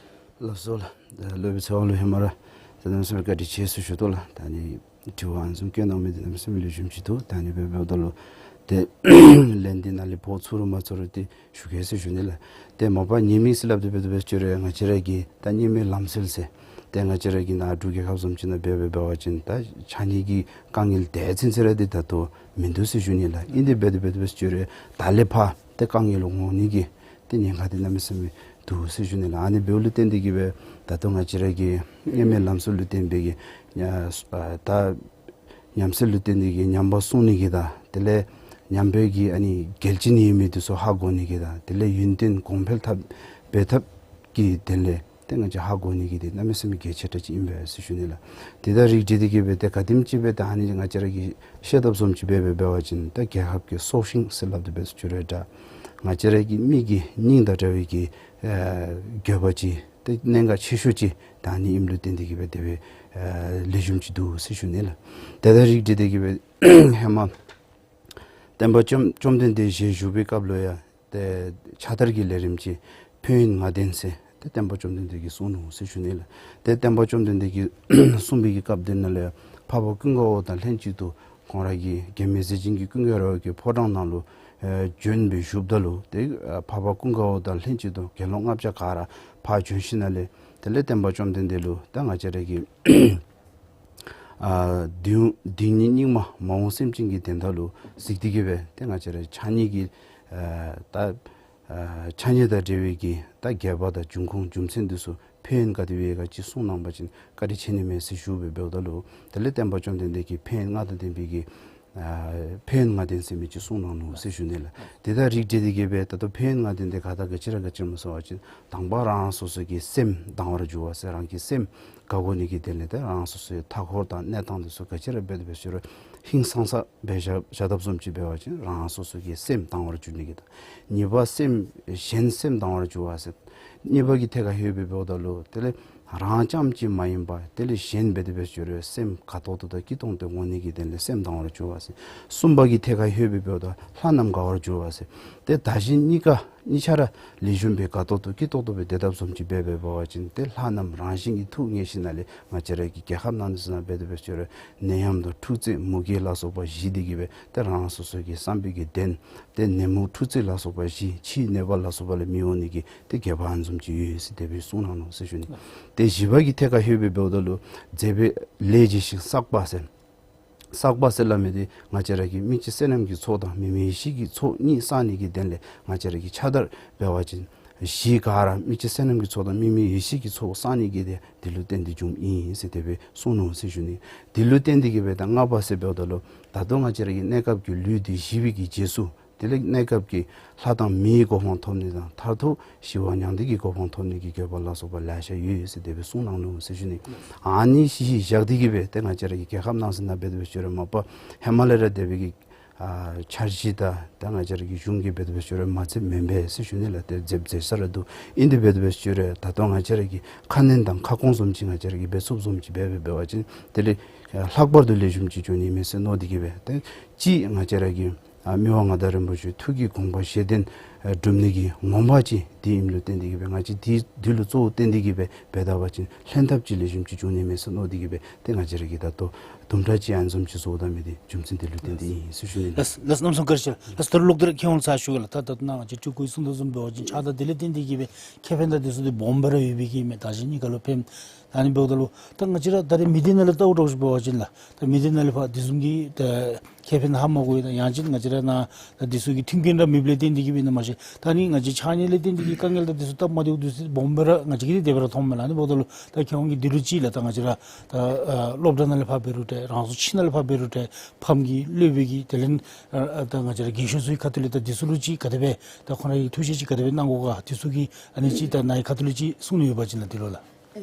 ལགས་སོ་ལགས། ད་སློབ་དཔོན་ཚེ་དབང་ལུ་ཧེ་མ་ར་ད་གནམ་མེད་ས་མེད་བཀའ་དྲིན་ཆེ་ཟེར་ཞུ་དོ་ལགས། ད་ཨ་ནི་དྲི་བ་ཨ་ནི་བཟུམ་བཀོད་གནང་མི་འདི་གནམ་མེད་ས་མེད་ལེགས་ཤོམ་ཅིག་འདུག། ད་ཨ་ནི་སྦེ་འབདཝ་ད་ལུ་ཏེ་ལན་འདི་ནཱ་ལས་ཕོག་ཚུགས་རུང་མ་ཚུགས་རུང་ཏེ་ཞུ་གེ་ཟེར་ཞུ་ནི་ལགས། ཏེ་མ་པ་ཉེས་དམིགས་ཟེར་སླབ་སྟེ་འབད་དེ་འབད་ཞུ་རུང་ང་བཅས་ར་གི་ད་སྙིགས་མའི་ལམ་སྲོལ་ཟེར་ཏེ་ང་བཅས་ར་གི་ནཱ་འབྲུག་རྒྱལ་ཁབ་བཟུམ་ཅིག་ནང་འབད་འབད་བ་ཅིན་ད་ཕྱགས་སྙིགས་ཀྱི་དཀའ་ངལ་དེ་ཚུན་ཚོད་ར་འདི་ད་ལྟོ་མིན་འདུག་ཟེར་ཞུ་ནི་ལགས། ཨིན་ཏེ་འབད་དེ་འབད་དེ་འབད་ཞུ་རུང་ད་ལས་ཕར་ཏེ་དཀའ་ངལ་འོང་ནི་གི་ཏེ་ཉེན་ཁ་འདི་གནམ་མེད་ས་མེད་འདུག་ཟེར་ཞུ་ནི་ལགས། ཨ་ནི་འབདཝ་ལུ་བརྟེན་ཏེ་གི་སྦེ་ད་ལྟོ་ང་བཅས་ར་གི་སྙིགས་མའི་ལམ་སྲོལ་ལུ་བརྟེན་པའི་གི་ཨ་ད་ཉམས་སྲོལ་ལུ་བརྟེན་ཏེ་གི་ཉམས་པ་སྲུང་ནི་གི་དང་དེ་ལས་ཉམས་པའི་གི་ཨ་ནི་གལ་ཆེ་ནི་ཡོད་མི་འདི་ཚུ་ཧ་གོ་ནི་གི་དང་དེ་ལས་ཡུན་བརྟན་གོང་འཕེལ་འཐབ་འབད་ཐབས་ཀྱི་དོན་ལས་ཏེ་ང་བཅས་ཧ་གོ་ནི་གི་འདི་གནམ་མེད་ས་མེད་གལ་ཆེ་དྲགས་ཅིག་ཨིན་པས་ཟེར་ཞུ་ནི་ལགས། དེ་དང་རིགས་བསྒྲེས་ཏེ་གི་སྦེ་ཏེ་ག་དེམ་ཅིག་སྦེ་ད་ཨ་ནི་ང་བཅས་ར་གིས་ཤེས་དཔ་བཟུམ་ཅིག་སྦེ་འབད་འབད་བ་ཅིན་ད་རྒྱལ་ཁབ་ཀྱི་སྲོག་ཤིང་ཟེར་སླབ་སྟེ་འབད་ཞུ་རུང་ད་ང་བཅས་ར་གི་མི་གི་སྙིང་དང་འདྲ་བའི་གི་ཨེ་འགྱོད་པ་ཅིག་ཏེ་གནད་འགག་ཆེ་ཤོས་ཅིག་ད་ཨ་ནི་ཨིནམ་ལུ་བརྟེན་ཏེ་གི་སྦེ་དེ་སྦེ་ཨེ་ལེགས་ཤོམ་ཅིག་འདུག་ཟེར་ཞུ་ནི་ལགས། དེ་དང་རིགས་བསྒྲེས་ཏེ་གི་སྦེ་ཧེ་མ་སྟོན་པ་བཅོམ་བཅོམ་ལྡན་འདས་ཞལ་བཞུགས་པའི་སྐབས་ལུ་ཡང་ཏེ་ཕྱག་དར་གྱི་ལས་རིམ་ཅིག་ཕན་ཡོན་ལྔ་ལྡན་ཟེར་ཏེ་སྟོན་པ་བཅོམ་ལྡན་འདས་ཀྱིས་གསུངས་ནུག་ཟེར་ཞུ་ནི་ལགས། ཏེ་སྟོན་པ་བཅོམ་ལྡན་འདས་ཀྱིས་གསུངས་པའི་གི་སྐབས་དེ་ནང་ལུ་ཡང་འཕགས་པ་ཀུན་དགའ་བོ་དང་ལྷན་ཅིག་ཏུ་ཁོང་ར་གི་མགོན་མེད་ཟས་སྦྱིན་གྱི་ཀུན་དགའ་ར་བ་གི་ཕོ་བྲང་ནང་ལུ་ཨེ་བྱོན་སྦེ་བཞུགསཔ་ད་ལུ་ཏེ་ཨ་འཕགས་པ་ཀུན་དགའ་བོ་དང་ལྷན་ཅིག་ཏུ་དགེ་སློང་ལྔ་བརྒྱ་ག་ར་ཕར་བྱོན་ཞིནམ་ལས་དེ་ལས་སྟོན་པ་བཅོམ་ལྡན་འདས་ལུ་ད་ང་བཅས་ར་གི་ཨ་སྡིག་སྡིག་ཉེས་སྙིགས་མ་མ་འོངས་སེམས་ཅན་གྱི་དོན་དག་ལུ་གཟིགས་ཏེ་གི་སྦེ་ཏེ་ང་བཅས་ར་ཕྱགས་སྙིགས་ཀྱི་ཨ་ད་ཨ་ཕྱགས་སྙིགས་དང་འབྲེལ་བའི་གི་ད་དགེ་བ་དང་འབྱུང་ཁུངས་རྒྱུ་མཚན་འདི་ཚུ་ཕན་ཡོན་ག་དེ་སྦེ་ཡོད་ག་ཅིག་གསུངས་གནང་པ་ཅིན་བཀའ་དྲིན་ཆེ་ནི་མས་ཟེར་ཞུ་སྦེ་འབདཝ་ད་ལུ་དེ་ལས་སྟོན་པ་བཅོམ་ལྡན་འདས་ཀྱིས་ཕན་ཡོན་ལྔ་དང་ལྡན་པའི་གི་ ཨ་ཕན་ཡོན་ལྔ་ལྡན་ཟེར་མི་ཅིག་གསུངས་གནང་ནུག་ཟེར་ཞུ་ནི་ལགས། དེ་དང་རིགས་བསྒྲེས་ཏེ་གི་སྦེ་ད་ལྟོ་ཕན་ཡོན་ལྔ་ལྡན་དེ་ག་དང་ག་ཅི་ར་ག་ཅི་སྨོ་ཟེར་བ་ཅིན་དང་པ་རང་སོ་སོ་གི་སེམས་དང་བར་འགྱུར་བ་ཟེར། རང་གི་སེམས་དགའ་དགོ་ནི་གི་དོན་ལས་ཏེ་རང་སོ་སོའི་མཐའ་འཁོར་དང་གནས་སྟངས་དེ་ཚུ་ག་ཅི་ར་འབད་དེ་འབད་ཞུ་རུང་ཧིང་སངས་ས་སྦེ་བཞག་བཞག་དཔ་བཟུམ་ཅིག་འབད་བ་ཅིན་རང་སོ་སོ་གི་སེམས་དང་བར་འགྱུར་ནི་གི་དང་། གཉིས་པ་སེམས་གཞན་སེམས་དང་བར་འགྱུར་བ་ཟེར། གཉིས་པ་གི་ཐད་ཁར་ལྷོད་སྦེ་འབདཝ་ད་ལུ་དེ་ལས་རང་རྐྱངམ་གཅིག་མ་ཡིན་པར་དེ་ལས་གཞན་འབད་དེ་འབད་ཞུ་རུང་སེམས་དགའ་ཏོག་ཏོ་དང་སྐྱིད་ཏོང་ཏོ་འོང་ནི་གི་དོན་ལས་སེམས་དང་བར་འགྱུར་བ་ཟེར། གསུམ་པ་གི་ཐད་ཁར་ལྷོད་སྦེ་འབདཝ་ད་ལྷ་རྣམས་དགའ་བར་འགྱུར་བ་ཟེར། ཏེ་བདག་གཞན་གཉིས་ཀ་གཉིས་ཆ་ར་ལེགས་ཤོམ་སྦེ་དགའ་ཏོག་ཏོ་སྐྱིད་ཏོག་ཏོ་སྦེ་སྡོད་དཔ་བཟུམ་ཅིག་འབད་འབད་བ་ཅིན་ཏེ་ལྷ་རྣམས་རང་བཞིན་གྱིས་ཐུགས་མཉེས་ཞིནམ་ལས་ང་བཅས་ར་གི་རྒྱལ་ཁབ་ནང་འདི་ཚུ་ནང་འབད་དེ་འབད་ཞུ་རུང་ནད་ཡམས་དང་འཁྲུག་རྩོད་མུ་གེ་ལ་སོགས་པ་ཞི་སྟེ་གི་སྦེ་ཏེ་རང་སོ་སོ་གི་བསམ་པའི་གི་དོན་ཏེ་ནད་མུག་འཁྲུག་རྩོད་ལ་སོགས་པ་ཞི། ཕྱིའི་གནོད་པ་ལ་སོགས་པ་ལས་མི་འོང་ནི་གི་ཏེ་དགེ་བ་ཨ་ནི་བཟུམ་ཅིག་ཡོད་ཟེར་དེ་སྦེ་གསུངས་གནང་ནུག་ཟེར་ཞུ་ནི། ཏེ་བཞི་པ་གི་ཐད་ཁར་ལྷོད་སྦེ་འབདཝ་ད་ལུ་མཛད་པའི་ལས་ཀྱི་ཞིང་བསགས་པ་ཟེར། བསགས་པ་ཟེར་སླབ་མི་དེ་ང་བཅས་ར་གི་དམིགས་བཅས་བསོད་ནམས་ཀྱི་ཚོགས་དང་དམིགས་མེད་ཡེ་ཤེས་ཀྱི་ཚོགས་གཉིས་བསགས་ནི་གི་དོན་ལས་ང་བཅས་ར་གི་ཕྱག་དར་འབད་བ་ཅིན་གཞི་ག་ར་དམིགས་བཅས་བསོད་ནམས་ཀྱི་ཚོགས་དང་དམིགས་མེད་ཡེ་ཤེས་ཀྱི་ཚོགས་བསགས་ནི་གི་དེ་དེ་ལུ་བརྟེན་ཏེ་འབྱུངམ་ཨིན་ཟེར་དེ་སྦེ་གསུངས་ནུག་ཟེར་ཞུ་ནི། དེ་ལུ་བརྟེན་ཏེ་གི་སྦེ་ད་ལྔ་པ་ཟེར་འབདཝ་ད་ལུ་ད་ལྟོ་ང་བཅས་ར་གི་གནས་སྐབས་ཀྱི་ལུས་འདི་ཞི་བའི་གི་རྗེས་སུ་དེ་ལས་གནས་སྐབས་ཀྱི་ལྷ་དང་མིའི་གོ་འཕང་ཐོབ་ནི་དང་མཐར་ཐུག་ཞི་བ་མྱང་འདས་ཀྱི་གོ་འཕང་ཐོབ་ནི་གི་དགོས་པ་ལ་སོགས་པ་ལེ་ཤ་ཡོད་ཟེར་དེ་སྦེ་གསུངས་གནང་ནུག་ཟེར་ཞུ་ནི། ཨ་ནི་གཞི་བཞག་སྟེ་གི་སྦེ་ཏེ་ང་བཅས་ར་གི་རྒྱལ་ཁབ་ནང་ཟེར་ན་འབད་དེ་འབད་ཞུ་རུང་མ་པ་ཧེ་མ་ལས་ར་དེ་སྦེ་གི་ཨ་འཆར་གཞི་དང་ད་ང་བཅས་ར་གི་གཞུང་གིས་འབད་དེ་འབད་ཞུ་རུང་མ་མཛདཔ་མེན་པས་ཟེར་ཞུ་ནི་ལགས། ཏེ་མཛདཔ་མཛད་ས་ར་འདུག། ཨིན་དེ་འབད་དེ་འབད་ཞུ་རུང་ད་ལྟོ་ང་བཅས་ར་གི་ཁ་གནོན་དང་ཁ་སྐོང་བཟུམ་ཅིག་ང་བཅས་ར་གིས་འབད་ཚུགསཔ་བཟུམ་ཅིག་འབད་འབད་འབད་བ་ཅིན་དེ་ལས་ལྷག་པར་དུ་ལེགས་ཤོམ་ཅིག་འགྱོ་ནི་མས་ཟེར་མནོ་སྟེ་གི་སྦེ་ཏེ་གཅིག་ང་བཅས་ར་གི་ཨ་མི་དབང་མངའ་བདག་རིན་པོ་ཆེ་ཐུགས་ཀྱི་དགོངས་པ་བཞེད་དོན་ཨ་སྒྲུབ་ནི་གི་ངོ་མ་ཅིག་འདི་ཨིནམ་ལུ་བརྟེན་ཏེ་གི་སྦེ་ང་བཅས་འདི་འདི་ལུ་གཙོ་བོ་བཏོན་ཏེ་གི་སྦེ་འབད་ད་པ་ཅིན་ལྷན་ཐབས་ཅིག་ལེགས་ཤོམ་ཅིག་འབྱུང་ནི་མས་ཟེར་མནོ་སྟེ་གི་སྦེ་ཏེ་ང་བཅས་ར་གིས་ད་ལྟོ་དུམ་གྲ་ཅིག་ཨ་ནི་བཟུམ་ཅིག་བཟོ་དོ་མི་འདི་རྒྱུ་མཚན་འདི་ལུ་བརྟེན་ཏེ་ཨིན་ཟེར་ཞུ་ནི་ལགས། ལགས་ལགས་གནམ་མེད་ས་མེད་བཀའ་དྲིན་ཆེ་ལགས། ལགས་ད་ལོག་སྟེ་ར་མཁས་དབང་ཚར་ཞུ་གེ་ལགས། ད་ད་ནཱ་ང་བཅས་སྤྲུལ་སྐུ་གིས་གསུངས་དོ་བཟུམ་འབད་བ་ཅིན་ཕྱག་དར་འདི་ལས་བརྟེན་ཏེ་གི་སྦེ་ཁེ་ཕན་དང་འདི་ཚུ་འདི་སྦོམ་སྦེ་ར་ཡོད་པའི་གི་མས། བདག་གཞན་གཉིས་ཀ་ལུ་ཕན། ད་ཨ་ནི་འབདཝ་ད་ལུ་ད་ང་བཅས་ར་ད་རེས་མི་སྡེ་ནང་ལས་ལྟ་བ་འདྲཝ་ཅིག་འབད་བ་ཅིན་ལགས། ད་མི་སྡེ་ནང་ལས་ཕར་འདི་བཟུམ་གྱི་ད་ཁེ་ཕན་ཧ་མ་གོ་བའི་ད་ཡང་ཅིན་ང་བཅས་ར་ནཱ་ད་འདི་ཚུ་གི་མཐུན་རྐྱེན་ར་མེདཔ་ལས་བརྟེན་ཏེ་གི་སྦེ་ཨིན་ན་མ་ཤེས། ད་ཨ་ནི་ང་བཅས་ཕྱགས་སྙིགས་ལས་བརྟེན་ཏེ་གི་དཀའ་ངལ་དང་འདི་ཚུ་སྟབས་མ་བདེཝ་འདི་ཚུ་སྦོམ་སྦེ་ར་ང་བཅས་ཀྱིས་འདི་དེ་སྦེ་ར་མཐོངམ་མས་ལགས། ཨ་ནི་འབདཝ་ད་ལུ་ད་མཁས་དབང་གིས་འདི་ལུ་ཅིག་ལགས་ད་ང་བཅས་ར་ད་ཨ་སློབ་གྲྭ་ནང་ལས་ཕར་འབད་རུང་འདྲ་རང་སོའི་ཁྱིམ་ནང་ལས་ཕར་འབད་རུང་འདྲ་ཕམ་གྱི་སློབ་དཔོན་གྱི་དེ་ལས་ཨ་ཨ་ད་ང་བཅས་ར་རྒས་ཤོས་ཚུ་གི་ཁ་ཐུག་ལས་ད་འདི་ཚུ་ལུ་ཅིག་ག་དེ་སྦེ་ད་ཁོང་ར་གིས་ཐུགས་བཞེད་ཅིག་ག་དེ་སྦེ་གནང་དགོ་ག་འདི་ཚུ་གི་ཨ་ནི་ཅིག་ད་ནཱ་གི་ཁ་ཐུག་ལས་ཅིག་གསུང་ནི་ཡོད་པ་ཅིན་ལགས་འདི་ལུ་ལགས། ཨེ་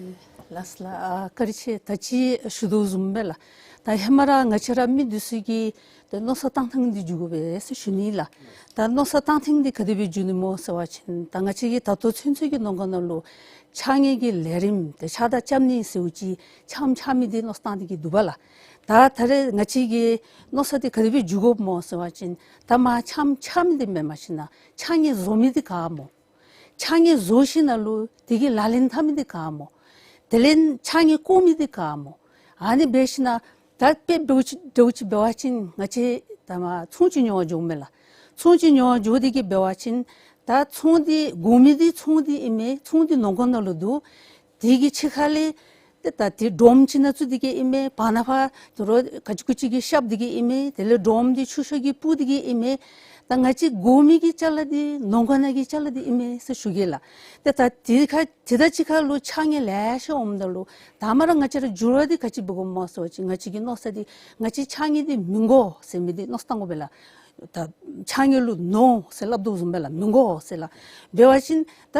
ལགས་ལགས། ཨ་བཀའ་དྲིན་ཆེ། ད་ཅི་ཞུ་དོ་བཟུམ་སྦེ་ལགས། ད་ཧེ་མ་ར་ང་བཅས་ར་མི་འདི་ཚུ་གི་ཏེ་མནོ་བསམ་བཏང་ཐངས་འདི་འགྱུར་དགོ་པས་ཟེར་ཞུ་ནི་ལགས། ད་མནོ་བསམ་བཏང་ཐངས་འདི་ག་དེ་སྦེ་འགྱུར་ནི་སྨོ་ཟེར་བ་ཅིན་ད་ང་བཅས་ཀྱིས་ད་ལྟོ་ཚུན་ཚོད་ཀྱི་ནང་འཁོད་ནང་ལུ་ཕྱགས་སྙིགས་ཀྱི་ལས་རིམ་ཏེ་ཕྱགས་དར་རྐྱབ་ནི་ཟེརཝ་ཅིག་འཆམ་འཆམ་མི་འདི་མནོ་བསམ་བཏང་སྟེ་གི་འདུག་པ་ལགས། ད་ད་རེས་ང་བཅས་ཀྱི་མནོ་བསམ་འདི་ག་དེ་སྦེ་འགྱུར་དགོཔ་སྨོ་ཟེར་བ་ཅིན་ད་མར་འཆམ་འཆམ་མི་འདི་མེན་པར་ཞིན་ན་ཕྱགས་སྙིགས་བཟོ་མི་འདི་ག་སྨོ། ཕྱགས་སྙིགས་བཟོ་ཞིནམ་ལས་དེ་གི་ལག་ལེན་འཐབ་མི་འདི་ག་སྨོ། དེ་ལས་ཕྱགས་སྙིགས་བཀོ་མི་འདི་ག་སྨོ། ཨ་ནི་འབད་ཞིནམ་ད་དཔེ་འདྲཝ་ཅིག་འདྲཝ་ཅིག་འབད་བ་ཅིན་ང་བཅས་ད་མར་ཚོང་ཅིག་ཉོ་བར་འགྱོཝ་མས་ལགས། ཚོང་ཅིག་ཉོ་བར་འགྱོ་སྟེ་གི་འབད་བ་ཅིན་ད་ཚོང་འདི་དགོ་མི་འདི་ཚོང་འདི་ཨིན་མས། ཚོང་འདི་ནང་འཁོད་ནང་ལུ་འདུག། དེ་གི་ཕྱི་ཁ་ལས་ཏེ་ད་དེ་སྒྲོམ་ཅིག་ནང་བཙུགས་ཏེ་གི་ཨིན་མས། བར་ན་ཕར་དོ་རུང་ག་ཅི་གུ་ཅི་གིས་བཤབས་ཏེ་གི་ཨིན་མས། དེ་ལས་སྒྲོམ་འདི་ཆུ་ཤོག་གིས་སྤུར་ཏེ་གི་ཨིན་མས། ད་ང་བཅས་དགོ་མི་གི་ཅ་ལ་འདི་ནང་འཁོད་ནང་གི་ཅ་ལ་འདི་ཨིན་མས་ཟེར་ཞུ་གེ་ལགས། ཏེ་ད་དེ་ཁར་དེ་དང་གཅིག་ཁར་ལུ་ཕྱགས་སྙིགས་ལེ་ཤ་འོངམ་ད་ལུ་ད་མར་ར་ང་བཅས་ར་འགྱུར་བ་འདི་ག་ཅི་འབད་དགོཔ་སྨོ་ཟེར་བ་ཅིན་ང་བཅས་ཀྱི་མནོ་བསམ་འདི་ང་བཅས་ཕྱགས་སྙིགས་འདི་མི་དགོ་ཟེར་མི་འདི་མནོ་བསམ་བཏང་དགོ་པས་ལགས། ད་ཕྱགས་སྙིགས་ལུ་ནོ་ཟེར་སླབ་དོ་བཟུམ་སྦེ་ལགས། མི་དགོ་ཟེར་ལགས། འབད་བ་ཅིན་ད་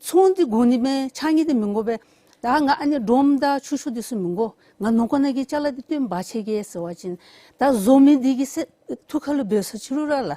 ཚོང་འདི་དགོ་ནི་མས། ཕྱགས་སྙིགས་འདི་མི་དགོ་པས། ད་ང་ཨ་ནི་སྒྲོམ་དང་ཆུ་ཤོག་འདི་ཚུ་མི་དགོ། ང་ནང་འཁོད་ནང་གི་ཅ་ལ་འདི་བཏོན་འབག་ཆི་གེ་ཟེར་བ་ཅིན་ད་བཟོ་མི་འདི་གི་སེམས་ཐུགས་ཁ་ལུ་འབད་ས་ཅི་རུང་ར་ལགས།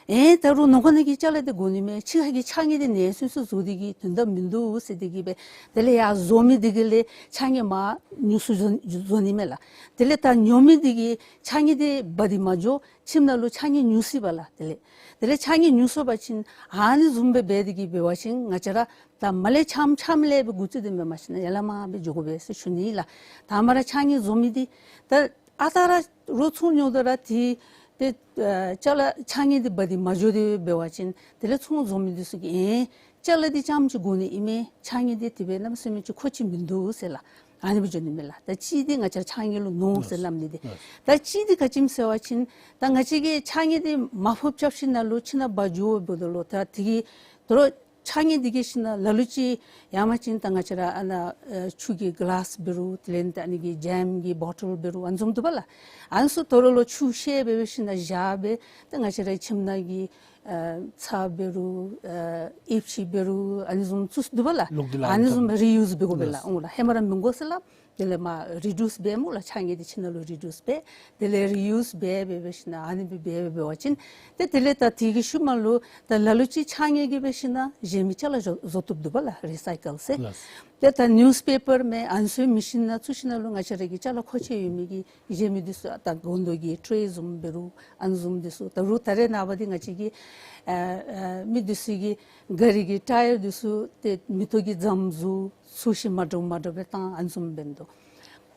ཨེ་ད་རུང་ནང་འཁོད་ནང་གི་ཅ་ལ་འདི་དགོ་ནི་མས། ཕྱི་ཁ་གི་ཕྱགས་སྙིགས་འདི་ནེ་སུན་སུན་བཟོ་སྟེ་གི་དོན་དག་མིན་འདུག་ཟེར་ཏེ་གི་སྦེ་དེ་ལས་ཡར་བཟོ་མི་འདི་གི་ལས་ཕྱགས་སྙིགས་འདི་མར་ཉུང་སུ་བཟོ་བཟོ་ནི་མས་ལགས། དེ་ལས་ད་ཉོ་མི་འདི་གིས་ཕྱགས་སྙིགས་འདི་འབག་སྟེ་མ་འགྱོ། ཁྱིམ་ནང་ལུ་ཕྱགས་སྙིགས་ཉུང་སུ་བ་ལགས། དེ་ལས་དེ་ལས་ཕྱགས་སྙིགས་ཉུང་སུ་བ་ཅིན་ཨ་ནི་བཟུམ་སྦེ་འབད་དེ་གི་འབད་བ་ཅིན་ང་བཅས་ར་ད་མར་ལས་འཆམ་འཆམ་ལས་སྦེ་འགོ་བཙུགས་ཏེ་མེན་པར་ཞིན་ན་ཡར་ལས་མར་སྦེ་འགྱོ་དགོ་པས་ཟེར་ཞུ་ནི་ལགས། ད་མར་ར་ཕྱགས་སྙིགས་བཟོ་མི་འདི་ད་ཨ་རྟག་ར་རོགས་ཚོང་ཉོཝ་ད་ར་དེ་ཏེ་ཨ་ཅ་ལ་ཕྱགས་སྙིགས་འདི་འབག་སྟེ་མ་འགྱོ་སྟེ་འབད་བ་ཅིན་དེ་ལས་ཚོང་བཟོ་མི་འདི་ཚུ་གིས་ཨེ་ཅ་ལ་འདི་རྐྱངམ་ཅིག་དགོ་ནི་ཨིན་མས། ཕྱགས་སྙིགས་འདི་དེ་སྦེ་གནམ་མེད་ས་མེད་ཅིག་མཁོ་ཆེ་མིན་འདུག་ཟེར་ལགས། ཨ་ནི་སྦེ་འགྱོ་ནི་མས་ལགས། ད་གཅིག་འདི་ང་བཅས་ར་ཕྱགས་སྙིགས་ལུ་ནོ་ཟེར་སླབ་ནི་འདི། ད་གཅིག་འདི་ག་ཅི་སྨོ་ཟེར་བ་ཅིན་ད་ང་བཅས་ཀྱིས་ཕྱགས་སྙིགས་འདི་མར་ཕབ་རྐྱབ་ཞིནམ་ལས་ཁྱིམ་ནང་འབག་འགྱོ་བའི་སྒང་ལུ་ད་དེ་གི་དོ་རུང་ ཕྱགས་སྙིགས་འདི་གིས་ཤིག་ན་ལ་ལུ་ཅིག་ཡང་མ་ཅིན་ད་ང་བཅས་ར་ཨ་ནཱ་ཨེ་ཆུ་གི་གི་ལཱསི་འབད་རུང་དེ་ལས་ད་ཨ་ནི་གི་ཇེམ་གི་བོ་ཊལ་འབད་རུང་ཨ་ནི་བཟུམ་འདུག་པ་ལགས། ཨ་ནི་ཚུ་དོ་རུང་ལུ་ཆུ་བཤལ་འབད་འབད་ཤིག་ན་བཞག་སྦེ་ད་ང་བཅས་ར་ཁྱིམ་ནང་གི་ཨེ་ཚྭ་འབད་རུང་ཨེ་ཨེབ་ཆི་འབད་རུང་ཨ་ནི་བཟུམ་ཚུ་འདུག་པ་ལགས། ལོག་སྟེ་ལགས་ཨ་ནི་བཟུམ་རི་ཡུསི་འབད་དགོ་པས་ལགས། ལགས། འོང་ལགས་ཧེ་མ་ར་མི་དགོ་ཟེར་ལགས། དེ་ལས་མར་རི་ཌིའུསི་འབད་སྨོ་ལགས། ཕྱགས་སྙིགས་འདི་ཁྱིམ་ནང་ལུ་རི་ཌིའུསི་འབད། དེ་ལས་རི་ཡུསི་འབད་འབད་འབད་ཤིག་ན་ཨ་ནི་སྦེ་འབད་འབད་འབད་བ་ཅིན་ཏེ་དེ་ལས་ད་དེ་གི་ཤུལ་མ་ལུ་ད་ལ་ལུ་ཅིག་ཕྱགས་སྙིགས་ཀྱིས་འབད་ཤིག་ན་གཞན་མི་ཅ་ལ་བཟོ་བཟོ་བཏུབ་འདུག་པ་ལགས། རི་སའི་ཀལ་ཟེར། ལགས། ཏེ་ད་ནིའུསི་པེ་པར་མེན་ཨ་ནི་ཚུ་མེན་ཤིག་ན་ཚུ་ཤིག་ན་ལུ་ང་བཅས་ར་གི་ཅ་ལ་མཁོ་ཆེ་ཡོད་མི་གི་གཞན་མི་འདི་ཚུ་ད་སྒོང་རྡོག་གི་ཊེ་བཟུམ་འབད་རུང་ཨ་ནི་བཟུམ་འདི་ཚུ་དོ་རུང་ད་རེས་ནངས་པ་འདི་ང་བཅས་ཀྱི་ཨ་ཨ་མི་འདི་ཚུ་གི་ག་རི་གི་ཊ་ཡར་འདི་ཚུ་ཏེ་མེ་ཏོག་གི་རྫམ་བཟོ་ཚུ་ཤིག་མ་འདྲཝ་མ་འདྲཝ་སྦེ་བཏང་ཨ་ནི་བཟུམ་འབད་འདུག།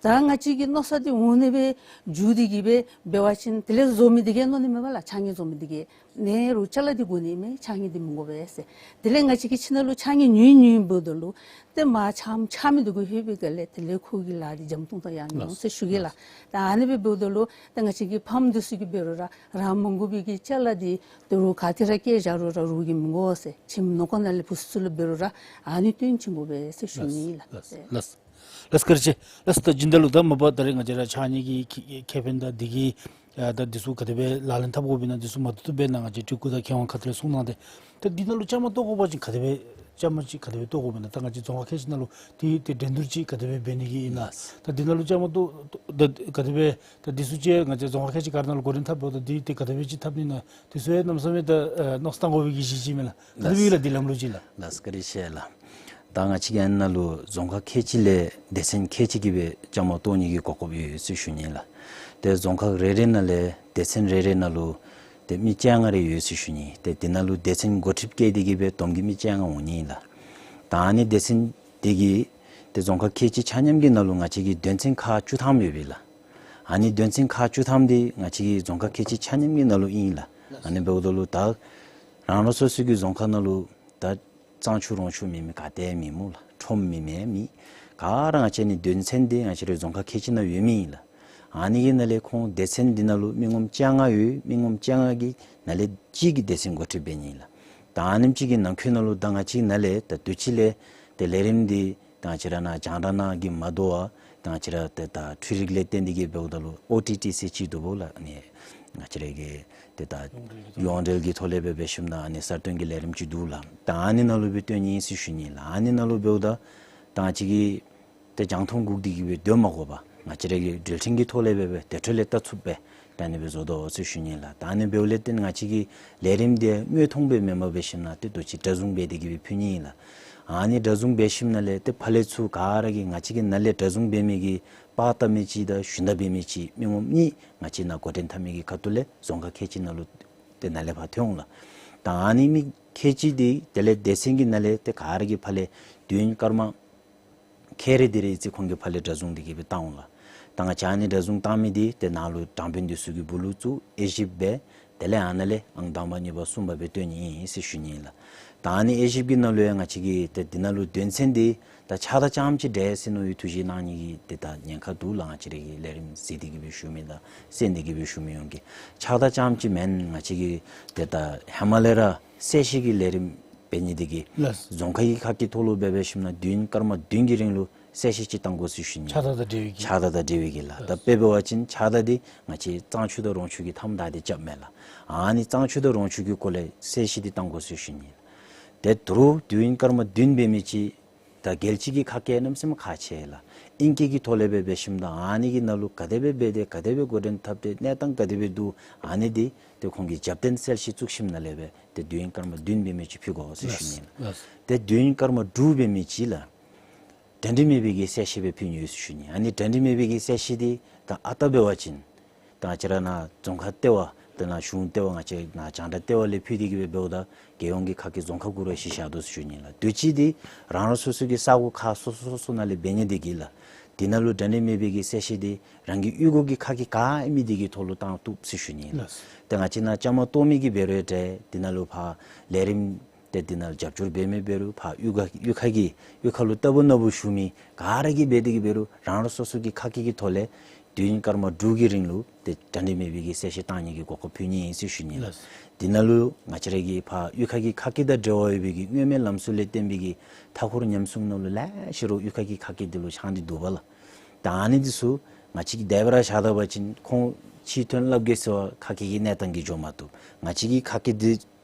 ད་ང་བཅས་ཀྱི་མནོ་བསམ་འདི་འོང་ནི་སྦེ་འགྱོ་སྟེ་གི་སྦེ་འབད་བ་ཅིན་དེ་ལས་བཟོ་མི་འདི་གིས་མནོ་ནི་མས་པ་ལགས། ཕྱགས་སྙིགས་བཟོ་མི་འདི་གིས་ནཱ་རུང་ཅ་ལ་འདི་དགོ་ནི་མས། ཕྱགས་སྙིགས་འདི་མི་དགོ་པས་ཟེར། དེ་ལས་ང་བཅས་ཀྱི་ཁྱིམ་ནང་ལུ་ཕྱགས་སྙིགས་ཉུང་ཉུང་འབདཝ་ད་ལུ་ཏེ་མར་ཕྱགས་ཕྱགས་མི་འདི་གུ་ལྷོད་པའི་སྒང་ལས་དེ་ལས་ཁོ་གི་ལཱ་འདི་འཇམ་ཏོང་ཏོ་ཡར་འགྱོ་འོང་ཟེར་ཞུ་གེ་ལགས། ད་ཨ་ནི་སྦེ་འབདཝ་ད་ལུ་ད་ང་བཅས་ཀྱི་ཕམ་འདི་ཚུ་གིས་འབད་རུང་ར་རང་མི་དགོ་པའི་གི་ཅ་ལ་འདི་དོ་རུང་ག་ཏེ་ར་བསྐྱལ་བཞག་རུང་ར་རོགས་ཀྱིས་མི་དགོ་ཟེར། ཁྱིམ་ནང་འཁོད་ནང་ལས་བུ་ཚུ་ལུ་འབད་རུང་ར་ཨ་ནི་སྟོན་བྱིན་དགོ་པས་ཟེར་ཞུ་ནི་ལགས། ལགས། ལགས། ལགས་བཀའ་དྲིན་ཆེ། ལགས་ད་སྦྱིན་བདག་ལུ་ད་མ་པ་ད་རེས་ང་བཅས་ར་ཕྱགས་སྙིགས་ཀྱི་ཁེ་ཁེ་ཕན་དང་འདི་གི་ཨ་ད་འདི་ཚུ་ག་དེ་སྦེ་ལག་ལེན་འཐབ་དགོཔ་ཨིན་ན་འདི་ཚུ་མ་ཐུབ་ཐུབ་སྦེ་ནཱ་ང་བཅས་སྤྲུལ་སྐུ་དང་མཁས་དབང་ཁ་ཐུག་ལས་གསུང་གནང་སྟེ། ད་འདི་ནང་ལུ་བཅའ་མར་གཏོགས་དགོ་པ་ཅིན་ག་དེ་སྦེ་བཅའ་མར་ཅིག་ག་དེ་སྦེ་གཏོགས་དགོཔ་ཨིན་ན། ད་ང་བཅས་རྫོང་ཁག་ཁལ་གཅིག་ནང་ལུ་འདི་ཏེ་འགྲན་བསྡུར་ཅིག་ག་དེ་སྦེ་འབད་ནི་གི་ཨིན་ན། ལགས། ད་འདི་ནང་ལུ་བཅའ་མར་གཏོགས་ད་ག་དེ་སྦེ་ད་འདི་ཚུ་ཅིག་ང་བཅས་རྫོང་ཁག་ཁལ་གཅིག་ག་ར་ནང་ལུ་འགོ་འདྲེན་འཐབ་འབདཝ་ད་འདི་ཏེ་ག་དེ་སྦེ་ཅིག་འཐབ་ནི་ཨིན་ན་འདི་ཚུ་ཡང་གནམ་མེད་ས་མེད་ད་ཨ་མནོ་བསམ་བཏང་དགོ་པའི་གི་གཞི་ཅིག་མས་ལགས། ག་དེ་སྦེ་ཨིན་ལགས་འདི་ལམ་ལུགས་ཅིག་ལགས། ལགས་བཀའ་དྲིན་ཆེ་ལགས། ད་ང་བཅས་ཀྱི་ཨ་ནཱ་ལུ་རྫོང་ཁག་ཁལ་གཅིག་ལས་སྡེ་ཚན་ཁལ་གཅིག་གིས་སྦེ་བཅའ་མར་གཏོགས་ནི་གི་གོ་སྐབས་ཡོད་ཟེར་ཞུ་ནི་ལགས། ཏེ་རྫོང་ཁག་རེ་རེ་ནང་ལས་སྡེ་ཚན་རེ་རེ་ནང་ལུ་ཏེ་མི་བཅོ་ལྔ་རེ་ཡོད་ཟེར་ཞུ་ནི། ཏེ་འདི་ནང་ལུ་སྡེ་ཚན་འགོ་ཁྲིདཔ་བཀལ་ཏེ་གི་སྦེ་བསྡོམས་ཀྱིས་མི་བཅོ་ལྔ་འོང་ནི་ཨིན་ལགས། ད་ཨ་ནི་སྡེ་ཚན་འདི་གིས་ཏེ་རྫོང་ཁག་ཁལ་གཅིག་ཆ་མཉམ་གྱི་ནང་ལུ་ང་བཅས་ཀྱི་དོན་ཚན་ཁག་བཅུ་ཐམ་ཡོད་པས་ལགས། ཨ་ནི་དོན་ཚན་ཁག་བཅུ་ཐམ་འདི་ང་བཅས་ཀྱི་རྫོང་ཁག་ཁལ་གཅིག་ཆ་མཉམ་གྱི་ནང་ལུ་ཨིན་ལགས། ཨ་ནི་འབདཝ་ད་ལུ་ད་རང་རང་སོ་སོ་གི་རྫོང་ཁག་ནང་ལུ་ད་གཙང་ཆུ་རོང་ཆུ་མེད་མི་ག་ཏེ་མེད་སྨོ་ལགས། ཁྲོམ་མེད་མི་མེད། ག་ར་ང་བཅས་ནི་དོན་ཚན་འདི་ང་བཅས་རའི་རྫོང་ཁག་ཁལ་གཅིག་ནང་ཡོད་མི་ཨིན་ལགས། ཨ་ནི་གི་ནང་ལས་ཁོང་སྡེ་ཚན་འདི་ནང་ལུ་མི་ངོམ་བཅོ་ལྔ་ཡོད། མི་ངོམ་བཅོ་ལྔ་གི་ནང་ལས་གཅིག་གིས་སྡེ་ཚན་འགོ་ཁྲིདཔ་འབད་ནི་ཨིན་ལགས། ད་ཨ་ནེམ་ཅིག་གི་ནང་འཁོད་ནང་ལུ་ད་ང་བཅས་ནང་ལས་ད་དུས་ཅི་ལས་ཏེ་ལས་རིམ་འདི་ད་ང་བཅས་ར་ནཱ་རྒྱང་བསྒྲགས་ནང་གི་མ་དོ་བར་ད་ང་བཅས་ར་ཏེ་ད་འཕྲུལ་རིག་ལས་བརྟེན་ཏེ་གི་འབདཝ་ད་ལུ་ཨོ་ཊི་ཊི་ཟེར་ཅིག་འདུག་སྨོ་ལགས། ཨ་ནི་ང་བཅས་ར་གི་ཏེ་ད་ཡོངས་འབྲེལ་གྱི་ཐོག་ལས་སྦེ་འབད་ཞིནམ་ད་ཨ་ནི་གསར་བཏོན་གྱི་ལས་རིམ་ཅིག་འདུག་ལགས། ད་ཨ་ནི་ནང་ལུ་སྦེ་བཏོན་ནི་ཨིན་ཟེར་ཞུ་ནི་ལགས། ཨ་ནི་ནང་ལུ་འབདཝ་ད་ད་ང་བཅས་ཀྱིས་ཏེ་རྒྱང་མཐོང་སྒུག་སྟེ་གི་སྦེ་སྡོད་མ་དགོ་པར་ང་བཅས་ར་གི་འགྲུལ་འཕྲིན་གྱི་ཐོག་ལས་སྦེ་སྦེ་དེ་འཕྲོ་ལས་བལྟ་ཚུགསཔ་སྦེ་ད་ཨ་ནི་སྦེ་བཟོ་དོ་ཟེར་ཞུ་ནི་ལགས། ད་ཨ་ནི་འབདཝ་ལས་བརྟེན་ང་བཅས་ཀྱི་ལས་རིམ་འདི་དངོས་མཐོང་སྦེ་མེན་པར་འབད་ཞིནམ་ད་ཏེ་དུས་ཅི་སྒྲ་བཟུང་འབད་དེ་གི་སྦེ་ཕུལ་ནི་ཨིན་ལགས། ཨ་ནི་སྒྲ་བཟུང་འབད་ཞིནམ་ལས་ཏེ་ཕར་ལས་ཚུར་ག་ར་གིས་ང་བཅས་ཀྱི་ནང་ལས་སྒྲ་བཟུང་འབད་མི་གི་པར་བཏབ་མི་ཅིག་དང་ཞུན་དག་འབད་མི་ཅིག་མི་ངོམ་གཉིས་ང་བཅས་ནཱ་འགོ་འདྲེན་འཐབ་མི་གི་ཁ་ཐུག་ལས་རྫོང་ཁག་ཁལ་གཅིག་ནང་ལུ་ཏེ་ནཱ་ལས་ཕར་ཐོན་འོང་ལགས། ད་ཨ་ནི་མི་ཁལ་གཅིག་འདི་དེ་ལས་སྡེ་ཚན་གྱི་ནང་ལས་ཏེ་ག་ར་གིས་ཕར་ལས་དུས་ཡུན་སྐར་མ་ཁལ་རེ་དེ་རེ་ཨིན་ཅི་ཁོང་གིས་ཕར་ལས་སྒྲ་བཟུང་འདི་གི་སྦེ་བཏང་འོང་ལགས། ད་ང་བཅས་ཨ་ནི་སྒྲ་བཟུང་བཏང་མི་འདི་ཏེ་ནཱ་ལུ་དྲང་དཔོན་འདི་ཚུ་གི་སྦུག་ལུ་བཙུགས་དབྱེ་ཞིབ་འབད། དེ་ལས་ཨ་ནཱ་ལས་ཨང་དང་པ་གཉིས་པ་གསུམ་པ་སྦེ་བཏོན་ནི་ཨིན་ཟེར་ཞུ་ནི་ཨིན་ལགས། ད་ཨ་ནི་དབྱེ་ཞིབ་ཀྱི་ནང་ལུ་ཡང་ང་བཅས་ཀྱིས་ཏེ་འདི་ནང་ལུ་དོན་ཚན་འདི་ད་ཕྱགས་བདའ་རྐྱངམ་ཅིག་འདྲ་ཟེར་མནོ་བའི་ཐུགས་བཞེད་གནང་ནི་གི་ཏེ་ད་ཉེན་ཁ་འདུག་ལགས། ང་བཅས་ར་གི་ལས་རིམ་གཟིགས་ཏེ་གི་སྦེ་བཞུགས་མི་དང་གསན་ཏེ་གི་སྦེ་བཞུགས་མི་ཡོངས་ཀྱིས། ཕྱགས་བདའ་རྐྱངམ་ཅིག་མེན། ང་བཅས་ཀྱིས་ཏེ་ད་ཧེ་མ་ལས་ར་གསལ་བཤད་ཀྱི་ལས་རིམ་འབད་ནི་འདི་གིས་ལགས། རྫོང་ཁག་གི་ཁག་གི་ཐོག་ལུ་འབད་འབད་ཞིནམ་ན་དུས་ཡུན་སྐར་མ་བདུན་གྱི་རིང་ལུ་གསལ་བཤད་ཅིག་བཏང་དགོ་ཟེར་ཞུ་ནི། ཕྱགས་བདའ་དང་འབྲེལ་བའི་གི། ཕྱགས་བདའ་དང་འབྲེལ་བའི་གི་ལགས། ད་དཔེ་འབད་བ་ཅིན་ཕྱགས་བདའ་འདི་ང་བཅས་གཙང་ཆུ་དང་རོང་ཆུ་གི་མཐའམ་བདའ་སྟེ་རྐྱབ་མས་ལགས། ཨ་ནི་གཙང་ཆུ་དང་རོང་ཆུ་གི་སྐོར་ལས་གསལ་བཤད་འདི་བཏང་དགོ་ཟེར་ཞུ་ནི། ཏེ་ད་རུང་དུས་ཡུན་སྐར་མ་བདུན་འབད་མི་ཅིག་ད་རྒྱལ་སྤྱི་གི་ཁ་སྐད་གནམ་མེད་ས་མེད་ཁག་ཆེ་ལགས། ཨིང་སྐད་ཀྱི་ཐོག་ལས་སྦེ་འབད་ཞིནམ་ད་ཨ་ནི་གི་ནང་ལུ་ག་དེ་སྦེ་འབད་དེ་ག་དེ་སྦེ་འགོ་འདྲེན་འཐབ་སྟེ་གནས་སྟངས་ག་དེ་སྦེ་འདུག། ཨ་ནི་འདི་ཏེ་ཁོང་གིས་རྒྱབ་རྟེན་གསལ་བཤད་བཙུགས་ཞིནམ་ལས་སྦེ་ཏེ་དུས་ཡུན་སྐར་མ་བདུན་འབད་མི་ཅིག་ཕུལ་དགོ་ཟེར་ཞུ་ནི། ལགས། ཏེ་དུས་ཡུན་སྐར་མ་དྲུག་འབད་མི་ཅིག་ལགས། འདྲ་འདྲི་མེད་པའི་གི་གསལ་བཤད་སྦེ་ཕུལ་ནི་ཡོད་ཟེར་ཞུ་ནི། ཨ་ནི་འདྲ་འདྲི་མེད་པའི་གི་གསལ་བཤད་འདི་ད་ཨ་རྟག་འབད་བ་ཅིན་ད་ང་བཅས་ར་ནཱ་རྫོང་ཁག་ལྟེ་བ་ཏེ་ནཱ་གཞུང་ལྟེ་བ་ང་བཅས་ནཱ་རྒྱང་བསྒྲགས་ལྟེ་བ་ལས་ཕུལ་ཏེ་གི་སྦེ་འབདཝ་ད་རྒྱལ་ཡོངས་ཀྱི་ཁག་གི་རྫོང་ཁག་གུ་ར་གཞི་བཞག་དོ་ཟེར་ཞུ་ནི་ལགས། དུས་ཅི་འདི་རང་རང་སོ་སོ་གི་ས་གོ་ཁག་སོ་སོ་སོ་སོ་ནང་ལས་འབད་ནི་འདི་གིས་ལགས། འདི་ནང་ལུ་འདྲ་འདྲི་མེད་པའི་གི་གསལ་བཤད་འདི་རང་གི་གཡུས་སྒོ་གི་ཁག་གི་ག་ཨིན་མི་འདི་གི་ཐོག་ལུ་བཏང་བཏུབ་ཟེར་ཞུ་ནི་ལགས། ལགས། ཏེ་ང་བཅས་ནཱ་བཅའ་མར་གཏོགས་མི་གིས་འབད་རུང་འདྲ་འདི་ནང་ལུ་ཕར་ལས་རིམ་ཏེ་འདི་ནང་རྒྱབ་སྐྱོར་འབད་མི་འབད་རུང་ཕར་གཡུས་ཁ་གཡུས་ཁ་གི་གཡུས་ཁ་ལུ་ལྟ་བུ་ནང་བཞུགས་མི་ག་ར་གིས་འབད་དེ་གི་འབད་རུང་རང་རང་སོ་སོ་གི་ཁག་གི་གི་ཐོག་ལས་ དུས་ཡུན་སྐར་མ་དྲུག་གི་རིང་ལུ་ཏེ་གྲ་སྒྲིག་མེད་པའི་གི་གསལ་བཤད་བཏང་ནི་གི་གོ་སྐབས་ཕུལ་ནི་ཨིན་ཟེར་ཞུ་ནི་ལགས། ལགས། དེ་ནང་ལུ་ང་བཅས་ར་གི་ཕར་གཡུས་ཁ་གི་ཁ་སྐད་དང་འབྲེལ་བ་ཡོད་པའི་གི་མངོན་མེད་ལམ་སྲོལ་ལས་བརྟེན་པའི་གི་མཐའ་འཁོར་ཉམས་སྲུང་ནང་ལུ་ལེ་ཤ་ར་གཡུས་ཁ་གི་ཁ་སྐད་འདི་ལུ་ཆགས་ཏེ་འདུག་པ་ལགས། ད་ཨ་ནི་འདི་ཚུ་ང་བཅས་ཀྱིས་དེ་སྦེ་ར་བཞག་ད་པ་ཅིན་ཁོང་ཕྱི་དོན་སླབ་གེ་ཟེར་བ་ཁ་སྐད་ཀྱི་གནས་སྟངས་ཀྱིས་འགྱོ་མ་བཏུབ། ང་བཅས་ཀྱི་ཁ་སྐད་འདི་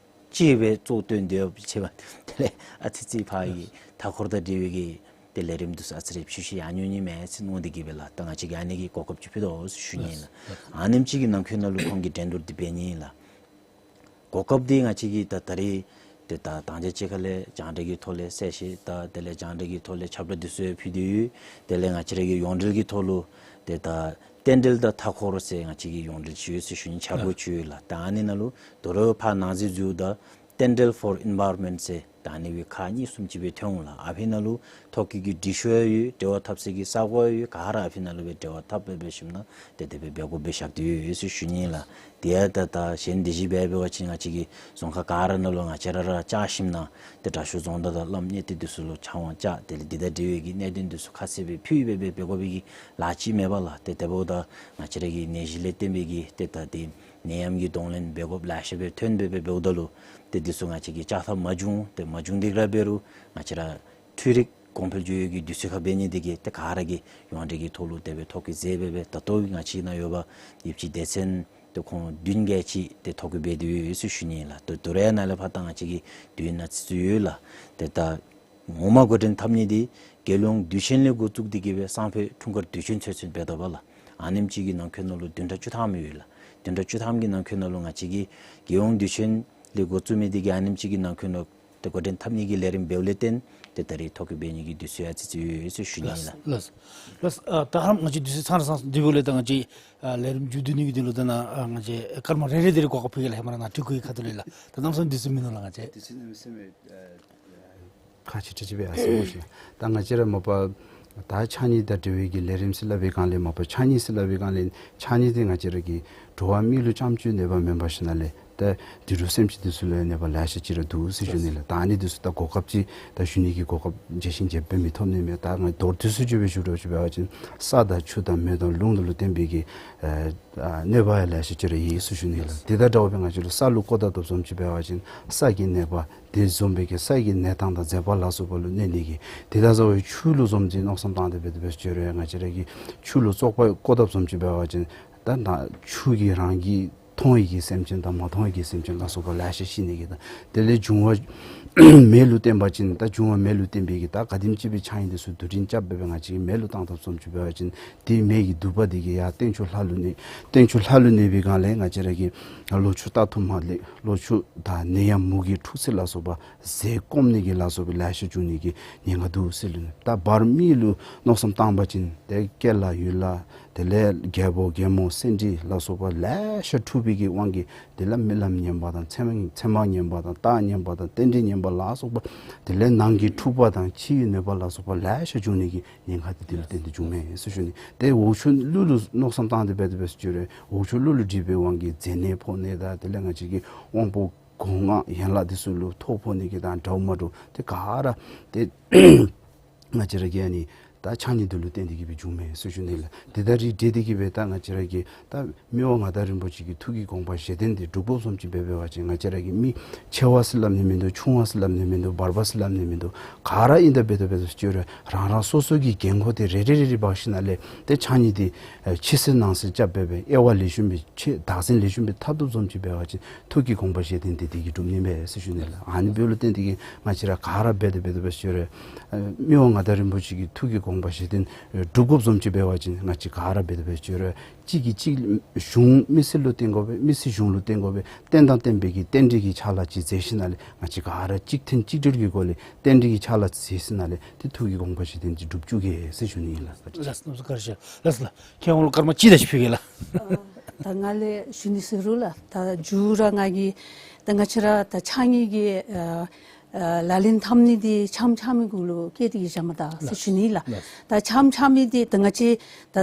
ཅིག་སྦེ་གཙོ་བཏོན་ཏེ་ཡོད་པ་ཅིན་དེ་ལས་ཨ་ཙི་ཅིག་ཕར་གི་མཐའ་འཁོར་དང་འབྲེལ་བའི་གི་ཏེ་ལས་རིམ་འདི་ཚུ་ཨ་ཙི་རེ་ཕྱི་བཤོལ་ཡར་འགྱོ་ནི་མས་ཟེར་མནོ་སྟེ་གིས་སྦེ་ལགས། ད་ང་བཅས་ཀྱིས་ཨ་ནི་གི་གོ་སྐབས་ཅིག་ཕུལ་དོ་ཟེར་ཞུ་ནི་ལགས། ཨ་ནེམ་ཅིག་གི་ནང་འཁོད་ནང་ལུ་ཁོང་གིས་འགྲན་བསྡུར་འདི་འབད་ནི་ལགས། གོ་སྐབས་འདི་ང་བཅས་ཀྱིས་ད་ད་རེས་ཏེ་ད་དང་ཆ་གཅིག་ཁ་ལས་རྒྱང་བསྒྲགས་ཀྱི་ཐོག་ལས་གསལ་བཤད་དང་དེ་ལས་རྒྱང་བསྒྲགས་ཀྱི་ཐོག་ལས་ཁྱབ་བསྒྲགས་འདི་ཚུ་ཡང་ཕུལ་ཏེ་ཡོད། དེ་ལས་ང་བཅས་ར་གི་ཡོངས་འབྲེལ་གྱི་ཐོག་ལུ་ཏེ་ད་རྟེན་འབྲེལ་དང་མཐའ་འཁོར་ཟེར་ང་བཅས་ཀྱི་ཡོངས་འབྲེལ་ཅིག་ཡོད་ཟེར་ཞུ་ནི་ཁྱབ་སྒོ་ཅིག་ཡོད་ལགས། ད་ཨ་ནི་ནང་ལུ་དོ་རུང་ཕར་ནང་གཟིགས་མཛོད་དང་རྟེན་འབྲེལ་for environment ཟེར་ད་ཨ་ནི་སྦེ་ཁག་གཉིས་གསུམ་ཅིག་སྦེ་ཐོན་འོང་ལགས། ཨ་ཕི་ནང་ལུ་ཐོ་བཀོད་ཀྱི་འབྲི་ཤོག་ཡང་ཡོད། འབྲེལ་བ་འཐབ་སའི་གི་ས་གོ་ཡང་ཡོད། ག་ར་ཨ་ཕི་ནང་ལུ་སྦེ་འབྲེལ་བ་འཐབ་སྦེ་འབད་ཞིནམ་ན་ཏེ་དེ་སྦེ་འབད་དགོཔ་སྦེ་བཞག་སྟེ་ཡོད་ཟེར་ཞུ་ནི་ལགས། དེ་ཡང་ད་ད་གཞན་དེ་བཞིན་སྦེ་འབད་བ་ཅིན་ང་བཅས་ཀྱི་རྫོང་ཁག་ག་ར་ནང་ལུ་ང་བཅས་ར་ར་བཅར་ཞིནམ་ན་ཏེ་དྲག་ཤོས་རྫོང་བདག་དང་བླམ་གཉེར་སྟོན་འདི་ཚུ་ལུ་ཕྱག་དབང་བཅར། དེ་ལས་འདི་དང་འབྲེལ་བའི་གི་གནད་དོན་འདི་ཚུ་ཁ་གསལ་སྦེ་ཕུལ་སྦེ་སྦེ་འབད་དགོ་པའི་གི་ལཱ་ཅིག་མེན་པ་ལགས། ཏེ་དེ་འབདཝ་ད་ང་བཅས་ར་གི་ནད་གཞི་ལས་བརྟེན་པའི་གི་ཏེ་ད་ཏེ་ནད་ཡམས་ཀྱི་གདོང་ལེན་འབད་དགོཔ་ལེ་ཤ་སྦེ་ཐོན་སྦེ་སྦེ་འབདཝ་ད་ལུ་ཏེ་འདི་ཚུ་ང་བཅས་ཀྱིས་བཅག་ཐབས་མ་བྱུང་། ཏེ་མ་བྱུང་དེ་ག་ར་འབད་རུང་ང་བཅས་ར་འཕྲུལ་རིག་གོང་འཕེལ་འགྱོ་ཡོད་ཀྱི་དུས་ཚོད་ཁར་འབད་ནི་དེ་གིས་ཏེ་ག་ར་གིས་ཡོངས་འབྲེལ་གྱི་ཐོག་ལུ་དེ་སྦེ་ཐོ་བཀོད་མཛད་སྦེ་སྦེ་ད་ལྟོ་ང་བཅས་ནཱ་ཡོད་པ་ཡིབ་ཅི་སྡེ་ཚན་ཏེ་ཁོང་བདུན་བརྒྱད་ཅིག་ཏེ་ཐོ་བཀོད་འབད་དེ་ཡོད་ཟེར་ཞུ་ནི་ལགས། ཏེ་དོ་རུང་ནཱ་ལས་ཕར་ད་ང་བཅས་ཀྱི་དུས་ཡུན་ནང་ཚུད་ཚུད་ཡོད་ལགས། ཏེ་ད་ངོ་མ་འགོ་འདྲེན་འཐབ་ནི་འདི་རྒྱལ་ཡོངས་དུས་ཆེན་ལས་འགོ་བཙུགས་ཏེ་གིས་སྦེ་སང་ཕོད་འཁྲུངས་སྐར་དུས་ཆེན་ཚུན་ཚོད་འབད་དོ་བ་ལགས། ཨ་ནེམ་ཅིག་གི་ནང་འཁོད་ནང་ལུ་བདུན་ཕྲག་བཅུ་ཐམ་ཡོད་ལགས། བདུན་ཕྲག་བཅུ་ཐམ་གྱི་ནང་འཁོད་ནང་ལུ་ང་བཅས་ཀྱིས་རྒྱལ་ཡོངས་དུས་ཆེན་ལས་འགོ་བཙུགས་མི་འདི་གིས་ཨ་ནེམ་ཅིག་གི་ནང་འཁོད་ནང་ཏེ་འགོ་འདྲེན་འཐབ་ནི་གི་ལས་རིམ་འབདཝ་ལས་བརྟེན་ཏེ་ད་རེས་ཐོ་བཀོད་འབད་ནི་གི་དུས་ཚོད་ཡང་ཨ་ཙི་ཅིག་ཡོད་ཟེར་ཞུ་ནི་ལགས། ལགས་ལགས། ད་ཧ་ལམ་ང་བཅས་དུས་ཚོད་ཚང་ར་ཚང་དེ་འབདཝ་ལས་ད་ང་བཅས་ཨ་ལས་རིམ་མཇུག་བསྡུ་ནི་གི་དོན་ལུ་ད་ནཱ་ཨ་ང་བཅས་སྐར་མ་རེ་རེ་དེ་རེ་གོ་སྐབས་ཕུལ་གེ་ལགས། ཧེ་མ་ར་ནཱ་སྤྲུལ་སྐུ་གི་ཁ་ཐུག་ལས་ལགས། ད་གནམ་མེད་ས་མེད་དུས་ཚོད་མིན་ནུག་ལགས། ང་བཅས་དུས་ཚོད་གནམ་མེད་ས་མེད་ཨ་ཁག་ཆེ་དྲགས་ཅིག་སྦེ་ཨ་ཟེར་ཞུ་ནི། ད་ང་བཅས་ར་མ་པ་ད་ཕྱགས་སྙིགས་དང་འབྲེལ་བའི་གི་ལས་རིམ་ཟེར་སླབ་པའི་སྒང་ལས་མ་པ་ཕྱགས་སྙིགས་ཟེར་སླབ་པའི་སྒང་ལས་ཕྱགས་སྙིགས་འདི་ང་བཅས་ར་གི་འགྲོ་བ་མི་ལུ་རྐྱངམ་གཅིག་གནོད་པ་མེན་པར་ཞིནམ་ལས་ཏེ་དུད་འགྲོ་སེམས་ཅན་འདི་ཚུ་ལུ་ཡང་གནོད་པ་ལེ་ཤ་ཅིག་ར་འདུག་ཟེར་ཞུ་ནི་ལགས། ད་ཨ་ནི་འདི་ཚུ་ད་གོ་སྐབས་ཅིག་ད་ཞུ་ནི་གི་གོ་སྐབས་བརྗེད་ཤིང་བརྗེད་པ་མི་ཐོབ་ནི་མས། ད་ང་མདོར་བསྡུས་སུ་ཅིག་སྦེ་ཞུ་དགོཔ་ཅིག་འབད་བ་ཅིན་ས་དང་ཆུ་དང་མེ་དང་རླུང་འདི་ལུ་བརྟེན་པའི་གི་ཨ་ཨ་གནོད་པ་ཡང་ལེ་ཤ་ཅིག་ར་ཡོད་ཟེར་ཞུ་ནི་ལགས། དེ་དང་འདྲཝ་སྦེ་ང་བཅས་ལུ་ས་ལུ་བཀོ་ད་དོ་བཟུམ་ཅིག་འབད་བ་ཅིན་ས་གི་གནོད་པ་དེ་བཟུམ་སྦེ་གི་ས་གི་གནས་སྟངས་དང་མཛེས་པ་ལ་སོགས་པ་ལུ་གནོད་ནི་གི། དེ་དང་འདྲཝ་སྦེ་ཆུ་ལུ་བཟུམ་ཅིག་མནོ་བསམ་བཏང་སྟེ་འབད་དེ་འབད་ཞིནམ་ལས་ང་བཅས་ར་གིས་ཆུ་ལུ་བཙོག་པ་བཀོ་ད་བཟུམ་ཅིག་འབད་བ་ཅིན་ད་ད་ཆུ་གིས་རང་གི་མཐོང་བའི་གི་སེམས་ཅན་དང་མ་མཐོང་བའི་གི་སེམས་ཅན་ལ་སོགས་པ་ལེ་ཤ་ཤི་ནི་གི་དང་དེ་ལས་འབྱུང་བ་མེ་ལུ་བརྟེན་པ་ཅིན་ད་འབྱུང་བ་མེ་ལུ་བརྟེན་པའི་གི་ད་ག་དེམ་ཅིག་སྦེ་ཕྱགས་སྙིགས་འདི་ཚུ་དུད་འགྲོ་རྐྱབ་སྦེ་སྦེ་ང་བཅས་ཀྱིས་མེ་ལུ་བཏང་ད་བཟུམ་ཅིག་འབད་བ་ཅིན་དེ་མེ་གི་དུ་པ་འདི་གིས་ཡར་སྟེང་ཕྱོགས་ལྷ་ལུ་གནོད། སྟེང་ཕྱོགས་ལྷ་ལུ་གནོད་པའི་སྒང་ལས་ང་བཅས་ར་གི་ལོ་ཕྱུགས་རྟག་ཏུ་མ་ལེགས། ལོ་ཕྱུགས་དང་ནད་ཡམས་མུ་གེ་འཁྲུགས་ཚད་ལ་སོགས་པ་ཟས་སྐོམ་ནི་གི་ལ་སོགས་པའི་ལེ་ཤ་འབྱུང་ནི་གི་ཉེན་ཁ་འདུག་ཟེར་ལུ་ནི། ད་བར་མི་ལུ་མནོ་བསམ་བཏང་པ་ཅིན་ཏེ་སྐྱེ་ལ་ཡུལ་ལ་དེ་ལས་རྒྱལ་པོ་རྒྱལ་མོ་སེ་འབྲས་ལ་སོགས་པ་ལེ་ཤ་འཁྲུགས་པའི་གི་དབང་གིས་དེ་ལས་རྨི་ལམ་ངན་པ་དང་མཚན་མ་མཚན་མ་ངན་པ་དང་རྟགས་ངན་པ་དང་རྟེན་འབྲེལ་ངན་པ་ལ་སོགས་པ་དེ་ལས་ནང་གི་འཁྲུགས་པ་དང་ཕྱིའི་གནོད་པ་ལ་སོགས་པ་ལེ་ཤ་འབྱུང་ནི་གི་ཉེན་ཁ་འདི་དེ་ལུ་བརྟེན་ཏེ་འབྱུངམ་མས་ཟེར་ཞུ་ནི། ཏེ་འོག་ཕྱོགས་ཀླུ་ལུ་མནོ་བསམ་བཏང་སྟེ་འབད་དེ་འབད་ཞིནམ་ལས་འོག་ཕྱོགས་ཀླུ་ལུ་སྒྲིབ་པའི་དབང་གིས་མཛེ་ནད་ཕོག་ནི་དང་དེ་ལས་ང་བཅས་ཀྱི་དབང་པོ་སྒོ་ལྔ་ཡན་ལག་འདི་ཚུ་ལུ་ཐོ་ཕོག་ནི་གི་དང་འདྲཝ་མ་འདྲཝ་ཏེ་ག་ར་ཏེ་ང་བཅས་ར་གི་ཨ་ནི་ད་ཕྱགས་སྙིགས་འདི་ལུ་བརྟེན་ཏེ་གིས་སྦེ་འབྱུངམ་མས་ཟེར་ཞུ་ནི་ལགས། དེ་དང་རིགས་བསྒྲེས་ཏེ་གིས་སྦེ་ད་ང་བཅས་ར་གི་ད་མི་དབང་མངའ་བདག་རིན་པོ་ཆེ་གི་ཐུགས་ཀྱི་དགོངས་པ་བཞེད་དོན་འདི་སྒྲུབ་དགོཔ་བཟུམ་ཅིག་འབད་འབད་བ་ཅིན་ང་བཅས་ར་གི་མི་ཆེ་བ་ཟེར་སླབ་ནི་མིན་འདུག། ཆུང་བ་ཟེར་སླབ་ནི་མིན་འདུག། བར་པ་ཟེར་སླབ་ནི་མིན་འདུག། ག་ར་ཨིན་ད་འབད་དེ་འབད་ཞིནམ་ལས་རང་རང་སོ་སོ་གི་འགན་ཁུར་འདི་རེ་རེ་རེ་རེ་འབག་ཞིནམ་ལས་ཏེ་ཕྱགས་སྙིགས་འདི་ཨེ་ཕྱི་སེལ་ནང་སེལ་རྐྱབ་སྦེ་སྦེ་དབྱེ་བ་ལེགས་ཤོམ་སྦེ་ཕྱེ་བདག་འཛིན་ལེགས་ཤོམ་སྦེ་འཐབ་དོ་བཟུམ་ཅིག་འབད་བ་ཅིན་ཐུགས་ཀྱི་དགོངས་པ་བཞེད་དོན་འདི་དེ་གིས་འགྲུབ་ནི་མས་ཟེར་ཞུ་ནི་ལགས། ཨ་ནི་འབདཝ་ལས་བརྟེན་ཏེ་གིས་ང་བཅས་ར་ག་ར་འབད་དེ་འབད་དེ་འབད་ཞིནམ་ལས་ཨེ་མི་དབང་མངའ་བདག་རིན་པོ་ཆེ་གི་ཐུགས་ཀྱི་དགོངས་པ་བཞེད་དོན་ཨེ་སྒྲུབ་དགོཔ་བཟུམ་ཅིག་འབད་བ་ཅིན་ང་བཅས་ག་ར་འབད་དེ་འབད་ཞིནམ་ལས་གཅིག་གིས་གཅིག་གཞུང་མི་སེར་ལུ་བརྟེན་དགོ་པས། མི་སེར་གཞུང་ལུ་བརྟེན་དགོ་པས། བརྟེན་དང་བརྟེན་པའི་གི་རྟེན་འབྲེལ་གྱི་ཕྱག་ལཱ་ཅིག་མཛད་ཞིནམ་ལས་ང་བཅས་ག་ར་གཅིག་མཐུན་གཅིག་སྒྲིལ་གྱི་སྒོ་ལས་རྟེན་འབྲེལ་གྱི་ཕྱག་ལཱ་མཛད་ཞིནམ་ལས་ཏེ་ཐུགས་ཀྱི་དགོངས་པ་བཞེད་དོན་འདི་འགྲུབ་བཅུག་གེ་ཟེར་ཞུ་ནི་ཨིན་ལགས། ལགས་སོ་ལགས་སོ། བཀའ་དྲིན་ཆེ་ལགས། ལགས་སོ་ལགས། ཁྱེད་ཨོ་ལོ་སྐར་མ་གཅིག་དེ་ཅིག་ཕུལ་གེ་ལགས། ཨ་ད་ང་ལས་ཞུ་ནི་ཟེར་རུང་ལགས། ད་མཇུག་ར་ང་གིས་ད་ང་བཅས་ར་ད་ཕྱགས་སྙིགས་ཀྱི་ཨ་ཨ་ལག་ལེན་འཐབ་ནི་འདི་ཕྱགས་ཕྱགས་མི་གུ་ལུ་བཀལ་ཏེ་གིས་བཞག་མ་ད་ཟེར་ཞུ་ནི་ལགས། ལགས། ད་ཕྱགས་ཕྱགས་མི་འདི་ད་ང་བཅས་ད་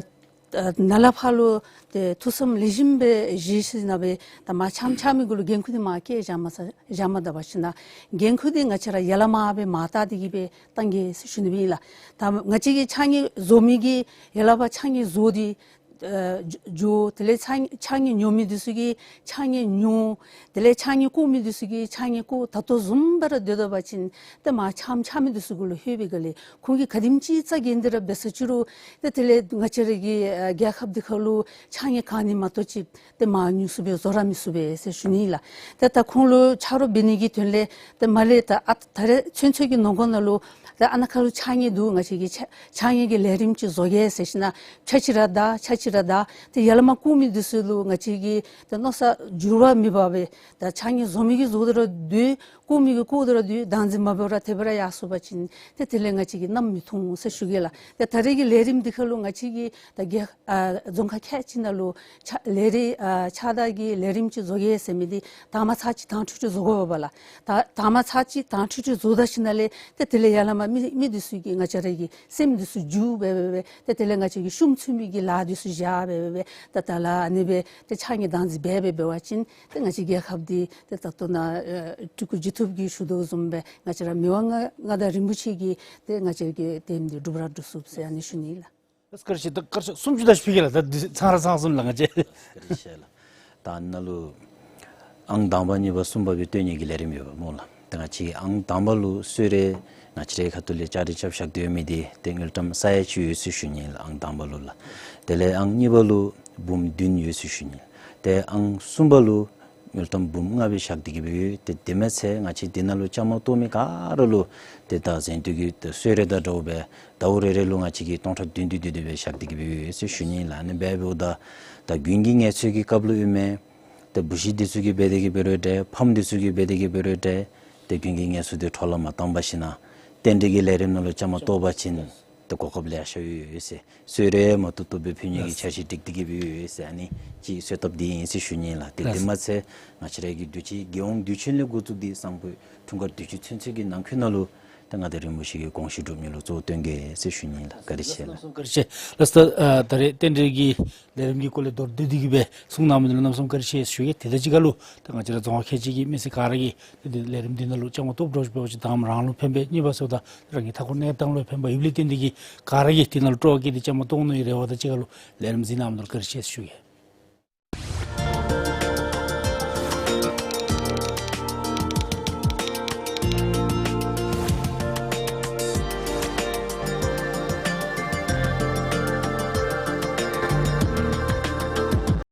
ཨ་ནཱ་ལས་ཕར་ལུ་ཏེ་ཐུགས་བསམ་ལེགས་ཤོམ་སྦེ་བཞེས་ཞིནམ་ལས་ད་མར་ཕྱགས་ཕྱགས་མི་གུ་ལུ་འགན་ཁུར་འདི་མར་བཀལ་བཞག་མ་ས་བཞག་མ་ད་པ་ཞིནམ་ལས་འགན་ཁུར་འདི་ང་བཅས་ར་ཡར་ལས་མར་སྦེ་མར་བལྟ་སྟེ་གིས་སྦེ་བཏང་གེ་ཟེར་ཞུ་ནི་ཨིན་ལགས། ད་ང་བཅས་ཀྱི་ཕྱགས་སྙིགས་བཟོ་མི་གིས་ཡར་ལས་ཕར་ཕྱགས་སྙིགས་བཟོ་སྟེ་ ཨ་འགྱོ་འགྱོ། དེ་ལས་ཕྱགས་ཕྱགས་སྙིགས་ཉོ་མི་འདི་ཚུ་གིས་ཕྱགས་སྙིགས་ཉོ། དེ་ལས་ཕྱགས་སྙིགས་བཀོ་མི་འདི་ཚུ་གིས་ཕྱགས་སྙིགས་བཀོ། ད་ལྟོ་བཟུམ་སྦེ་ར་སྡོད་ད་པ་ཅིན་ཏེ་མར་ཕྱགས་ཕྱགས་མི་འདི་ཚུ་གུ་ལུ་ལྷོད་པའི་སྒང་ལས་ཁོང་གིས་ག་དེམ་ཅིག་རྩ་འགེངས་ཏེ་ར་འབད་ས་ཅི་རུང་ཏེ་དེ་ལས་ང་བཅས་ར་གི་ཨ་རྒྱལ་ཁབ་འདི་ཁར་ལུ་ཕྱགས་སྙིགས་གང་ནི་མ་གཏོགས་ཅིག་ཏེ་མར་ཉོ་ཚུགས་པས་བཟོ་ར་མི་ཚུགས་པས་ཟེར་ཞུ་ནི་ལགས། ཏེ་ད་ཁོང་ལུ་ཆ་རོགས་འབད་ནི་གི་དོན་ལས་ཏེ་མར་ལས་ད་ཨ་ད་རེས་ཚུན་ཚོད་ཀྱི་ནང་འཁོད་ནང་ལུ་ཏེ་ཨ་ནཱ་ཁར་ལུ་ཕྱགས་སྙིགས་འདུག། ང་བཅས་ཀྱིས་ཕྱགས་ཕྱགས་སྙིགས་ཀྱི་ལས་རིམ་ཅིག་བཟོ་གེ་ཟེར་ཞིནམ་ལས་ཕྱགས་ཅིག་ར་བདའ་ཕྱགས་ཅིག་ར་བདའ། ཏེ་ཡར་ལས་མར་བཀོ་མི་འདི་ཚུ་ལུ་ང་བཅས་ཀྱིས་ཏེ་མནོ་བསམ་འགྱུར་བ་མེད་པར་སྦེ་ད་ཕྱགས་སྙིགས་བཟོ་མི་གིས་བཟོ་སྟེ་ར་སྡོད། བཀོ་མི་གིས་བཀོ་སྟེ་ར་སྡོད། བདག་འཛིན་མ་འབད་བར་དེ་སྦེ་ར་ཡར་སོང་པ་ཅིན་ཏེ་དེ་ལས་ང་བཅས་ཀྱིས་ནམ་མི་ཐོན་འོང་ཟེར་ཞུ་གེ་ལགས། ཏེ་ད་རེས་ཀྱི་ལས་རིམ་འདི་ཁར་ལུ་ང་བཅས་ཀྱིས་ད་རྒྱལ་ཨ་རྫོང་ཁག་ཁལ་གཅིག་ནང་ལུ་ཕྱགས་ལས་རིམ་ཨ་ཕྱགས་བདའ་གི་ལས་རིམ་ཅིག་བཟོ་གེ་ཟེར་མི་འདི་དང་པ་ཚར་གཅིག་དྭངས་འཕྲོས་འཕྲོས་བཟོ་དགོ་པས་ལགས། ད་དང་པ་ཚར་གཅིག་དྭངས་འཕྲོས་འཕྲོས་བཟོ་ད་ཞིནམ་ལས་ཏེ་དེ་ལས་ཡར་ལས་མར་མི་མི་འདི་ཚུ་གིས་ང་བཅས་ར་གི་སེམས་འདི་ཚུ་འགྱུར་འབད་འབད་འབད་ཏེ་དེ་ལས་ང་བཅས་ཀྱི་ཤོམ་ཚུགས་མི་གི་ལཱ་འདི་ཚུ་བཞག་འབད་འབད་འབད་ད་ད་ལས་ཨ་ནི་སྦེ་ཏེ་ཕྱགས་སྙིགས་བདག་འཛིན་འབད་འབད་འབད་བ་ཅིན་ཏེ་ང་བཅས་རྒྱལ་ཁབ་འདི་ཏེ་ད་ལྟོ་ནཱ་ཨ་སྤྲུལ་སྐུ་རྗེ་ཐུབ་ཀྱིས་ཞུ་དོ་བཟུམ་སྦེ་ང་བཅས་ར་མི་དབང་མངའ་མངའ་བདག་རིན་པོ་ཆེ་གི་ཏེ་ང་བཅས་ཀྱི་དེ་འདི་འགྲུབ་ར་འགྲུབ་ཚུགས་ཟེར་ཨ་ནི་ཞུ་ནི་ལགས། བཀྲིན་ཆེ། ད་སྐར་ཆ་སུམ་ཅུ་ད་ཅིག་ཕུལ་གེ་ལགས། ད་འདི་ཚང་ར་ཚང་སོང་ལགས་ང་བཅས། བཀྲིན་ཆེ་ལགས། ད་ནཱ་ལུ་ཨང་དང་པ་གཉིས་པ་གསུམ་པ་སྦེ་སྟོན་ནི་གི་ལས་རིམ་ཡོདཔ་སྨོ་ལགས། ད་ང་བཅས་ཨང་དང་པ་ལུ་གསོལ་རས་ང་བཅས་རའི་ཁ་ཐུག་ལས་བཅའ་སྒྲིག་རྐྱབ་བཞག་སྡོད་མི་འདི་ཏེ་དངུལ་ཀྲམ་ས་ཡ་གཅིག་ཡོད་ཟེར་ཞུ་ནི་ལགས། ཨང་དང་པ་ལུ་ལགས། དེ་ལས་ཨང་གཉིས་པ་ལུ་འབུམ་བདུན་ཡོད་ཟེར་ཞུ་ནི་ལགས། ཏེ་ཨང་གསུམ་པ་ལུ་དངུལ་ཀྲམ་འབུམ་ལྔ་སྦེ་བཞག་སྟེ་གི་སྦེ་ཡོད། ཏེ་དེ་མ་ཚད་ང་བཅས་འདི་ནང་ལུ་བཅའ་མར་གཏོགས་མི་ག་ར་ལུ་ཏེ་ད་གཟེངས་བསྟོད་ཀྱི་ཏེ་གསོལ་རས་དང་འདྲཝ་སྦེ་ཟླཝ་རེ་རེ་ལུ་ང་བཅས་ཀྱིས་སྟོང་ཕྲག་བདུན་བདུན་བདུན་བདུན་སྦེ་བཞག་སྟེ་གི་སྦེ་ཡོད་ཟེར་ཞུ་ནི་ལགས། ཨ་ནི་སྦེ་འབདཝ་ད་ད་དགུན་གྱི་ངལ་གསོའི་གི་སྐབས་ལུ་ཨིན་མས། ཏེ་བུ་གཞི་འདི་ཚུ་གིས་འབད་དེ་གི་འབད་རུང་འདྲ། ཕམ་འདི་ཚུ་གིས་འབད་དེ་གི་འབད་རུང་འདྲ། ཏེ་དགུན་གྱི་ངལ་གསོ་འདི་འཕྲོ་བརླག་མ་བཏང་པར་ཞིནམ་ལས་རྟེན་འབྲེལ་གྱི་ལས་རིམ་ནང་ལུ་བཅའ་མར་གཏོགས་པ་ཅིན་ཏེ་གོ་སྐབས་ལེ་ཤ་ཡོད་ཟེར། གསོལ་རས་མ་ཏོག་ཏོ་སྦེ་ཕུལ་ནི་གི་འཆར་གཞི་སྒྲིག་སྟེ་གི་སྦེ་ཡོད་ཟེར་ཨ་ནི་ཅིག་གསོལ་ཐབ་འདི་ཨིན་ཟེར་ཞུ་ནི་ལགས། ཏེ་དེ་མ་ཚད་ང་བཅས་ར་གི་དུས་ཅི་རྒྱལ་ཡོངས་དུས་ཆེན་ལས་འགོ་བཙུགས་ཏེ་སང་ཕོད་འཁྲུངས་སྐར་དུས་ཅི་ཚུན་ཚོད་ཀྱི་ནང་འཁོད་ནང་ལུ་ཏེ་མངའ་བདག་རིན་པོ་ཆེ་གི་དགོངས་གཞི་སྒྲུབ་ནི་ལུ་གཙོ་བོ་བཏོན་གེ་ཟེར་ཞུ་ནི་ལགས། བཀྲིན་ཆེ་ལགས། གནམ་མེད་ས་མེད་བཀྲིན་ཆེ་ལགས། ད་ད་རེས་རྟེན་འབྲེལ་གྱི་ལས་རིམ་གྱི་སྐོར་ལས་མདོར་བསྡུས་ཏེ་གི་སྦེ་གསུང་གནང་མི་འདི་ལུ་གནམ་མེད་ས་མེད་བཀྲིན་ཆེ་ཞུ་ཡི། དེ་དང་གཅིག་ཁར་ལུ་ད་ང་བཅས་ར་རྫོང་ཁག་ཁལ་གཅིག་གི་མི་སེར་ག་ར་གིས་ཏེ་འདི་ལས་རིམ་འདི་ནང་ལུ་བཅའ་མར་གཏོགསཔ་འདྲཝ་ཅིག་འབད་བ་ཅིན་དང་པ་རང་ལུ་ཕན་པས། གཉིས་པ་ཟེརཝ་ད་རང་གི་མཐའ་འཁོར་གནས་སྟངས་ལུ་ཕན་པ་ཡོདཔ་ལས་བརྟེན་ཏེ་གི་ག་ར་གིས་འདི་ནང་ལུ་སྤྲོ་བ་བསྐྱེད་དེ་བཅའ་མར་གཏོགས་ནི་རེ་བ་དང་གཅིག་ཁར་ལུ་ལས་རིམ་གཟིགས་གནང་མི་འདི་ལུ་བཀྲིན་ཆེ་ཞུ་ཡི།